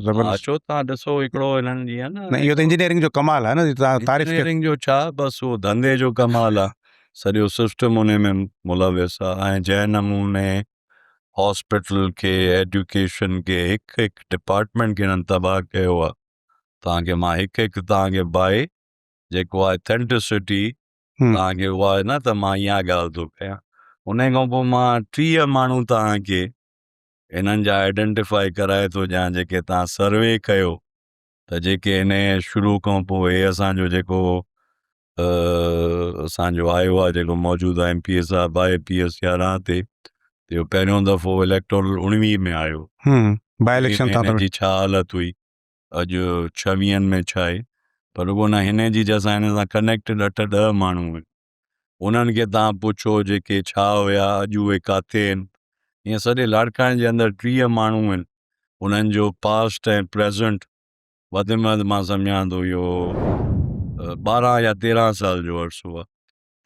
Speaker 1: زبردست.
Speaker 2: اچو تان ڏسو هڪڙو هنن جي آهي نه.
Speaker 1: نه اهو ته انجنيئرنگ جو ڪمال آهي نه تان تعريف ڪيو.
Speaker 2: انجنيئرنگ جو ڇا بس اهو ڌنڌي جو ڪمال آهي. سڄو سسٽم انهي ۾ ملوث آ ۽ جنهن نموني هاسپيٽل کي ايڊيوڪيشن کي هڪ هڪ ڊپارٽمينٽ کي هنن تباهه ڪيو آ توهان کي مان هڪ هڪ توهان کي بائي جيڪو آ اٿينٽسٽي توهان کي اها نه ته مان اها ڳالهه ٿو ڪيان انهي کان پوء مان 30 ماڻهو توهان کي هنن جا آئيڊنٽيفائي ڪرائي ٿو ڏيان جيڪي توهان سروي ڪيو ته جيڪي هن شروع کان پوء هي اسان جو جيڪو اسان جو آيو آهي جيڪو موجوده ايم پي اي صاحب آهي پي ايس 11 تي اهو پهريون دفعو اليڪٽورل 19 ۾ آيو
Speaker 1: باء اليڪشن
Speaker 2: تان جي ڇا حالت هئي اڄ 26 ۾ ڇا آهي پر رڳو نه هن جي جنهن سان هن سان ڪنيڪٽيڊ 8 10 ماڻهو آهن انهن کي تان پڇو جيڪي ڇا هيا اڄ اهي ڪاٿي آهن ائين سڄي لاڙڪاڻي جي اندر 30 ماڻهو آهن انهن جو پاسٽ ۽ پريزنٽ وڌ ۾ وڌ مان سمجهان ٿو اهو 12 يا 13 سال جو عرصو آهي.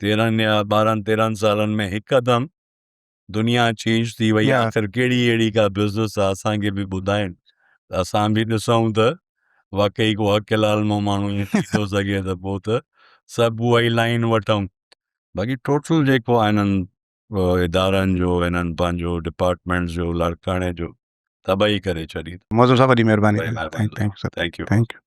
Speaker 2: 13 يا 12 13 سالن ۾ هڪدم دنيا چينج ٿي وئي. آخر ڪهڙي اهڙي ڪا بزنس آهي اسان کي به ٻڌائين ته اسان به ڏسون ته واقعي ڪو حق حلال مان ماڻهو ائين ٿي ٿو سگهي ته پوء ته سڀ اها ئي لائين وٺون. باقي ٽوٽل جيڪو آهي انهن ادارن جو انهن پنهنجو ڊپارٽمينٽس جو لاڙڪاڻي جو تباهي ڪري ڇڏي.
Speaker 1: معظم صاحب وڏي مهرباني. Thank you sir.
Speaker 2: Thank you.
Speaker 1: Thank you.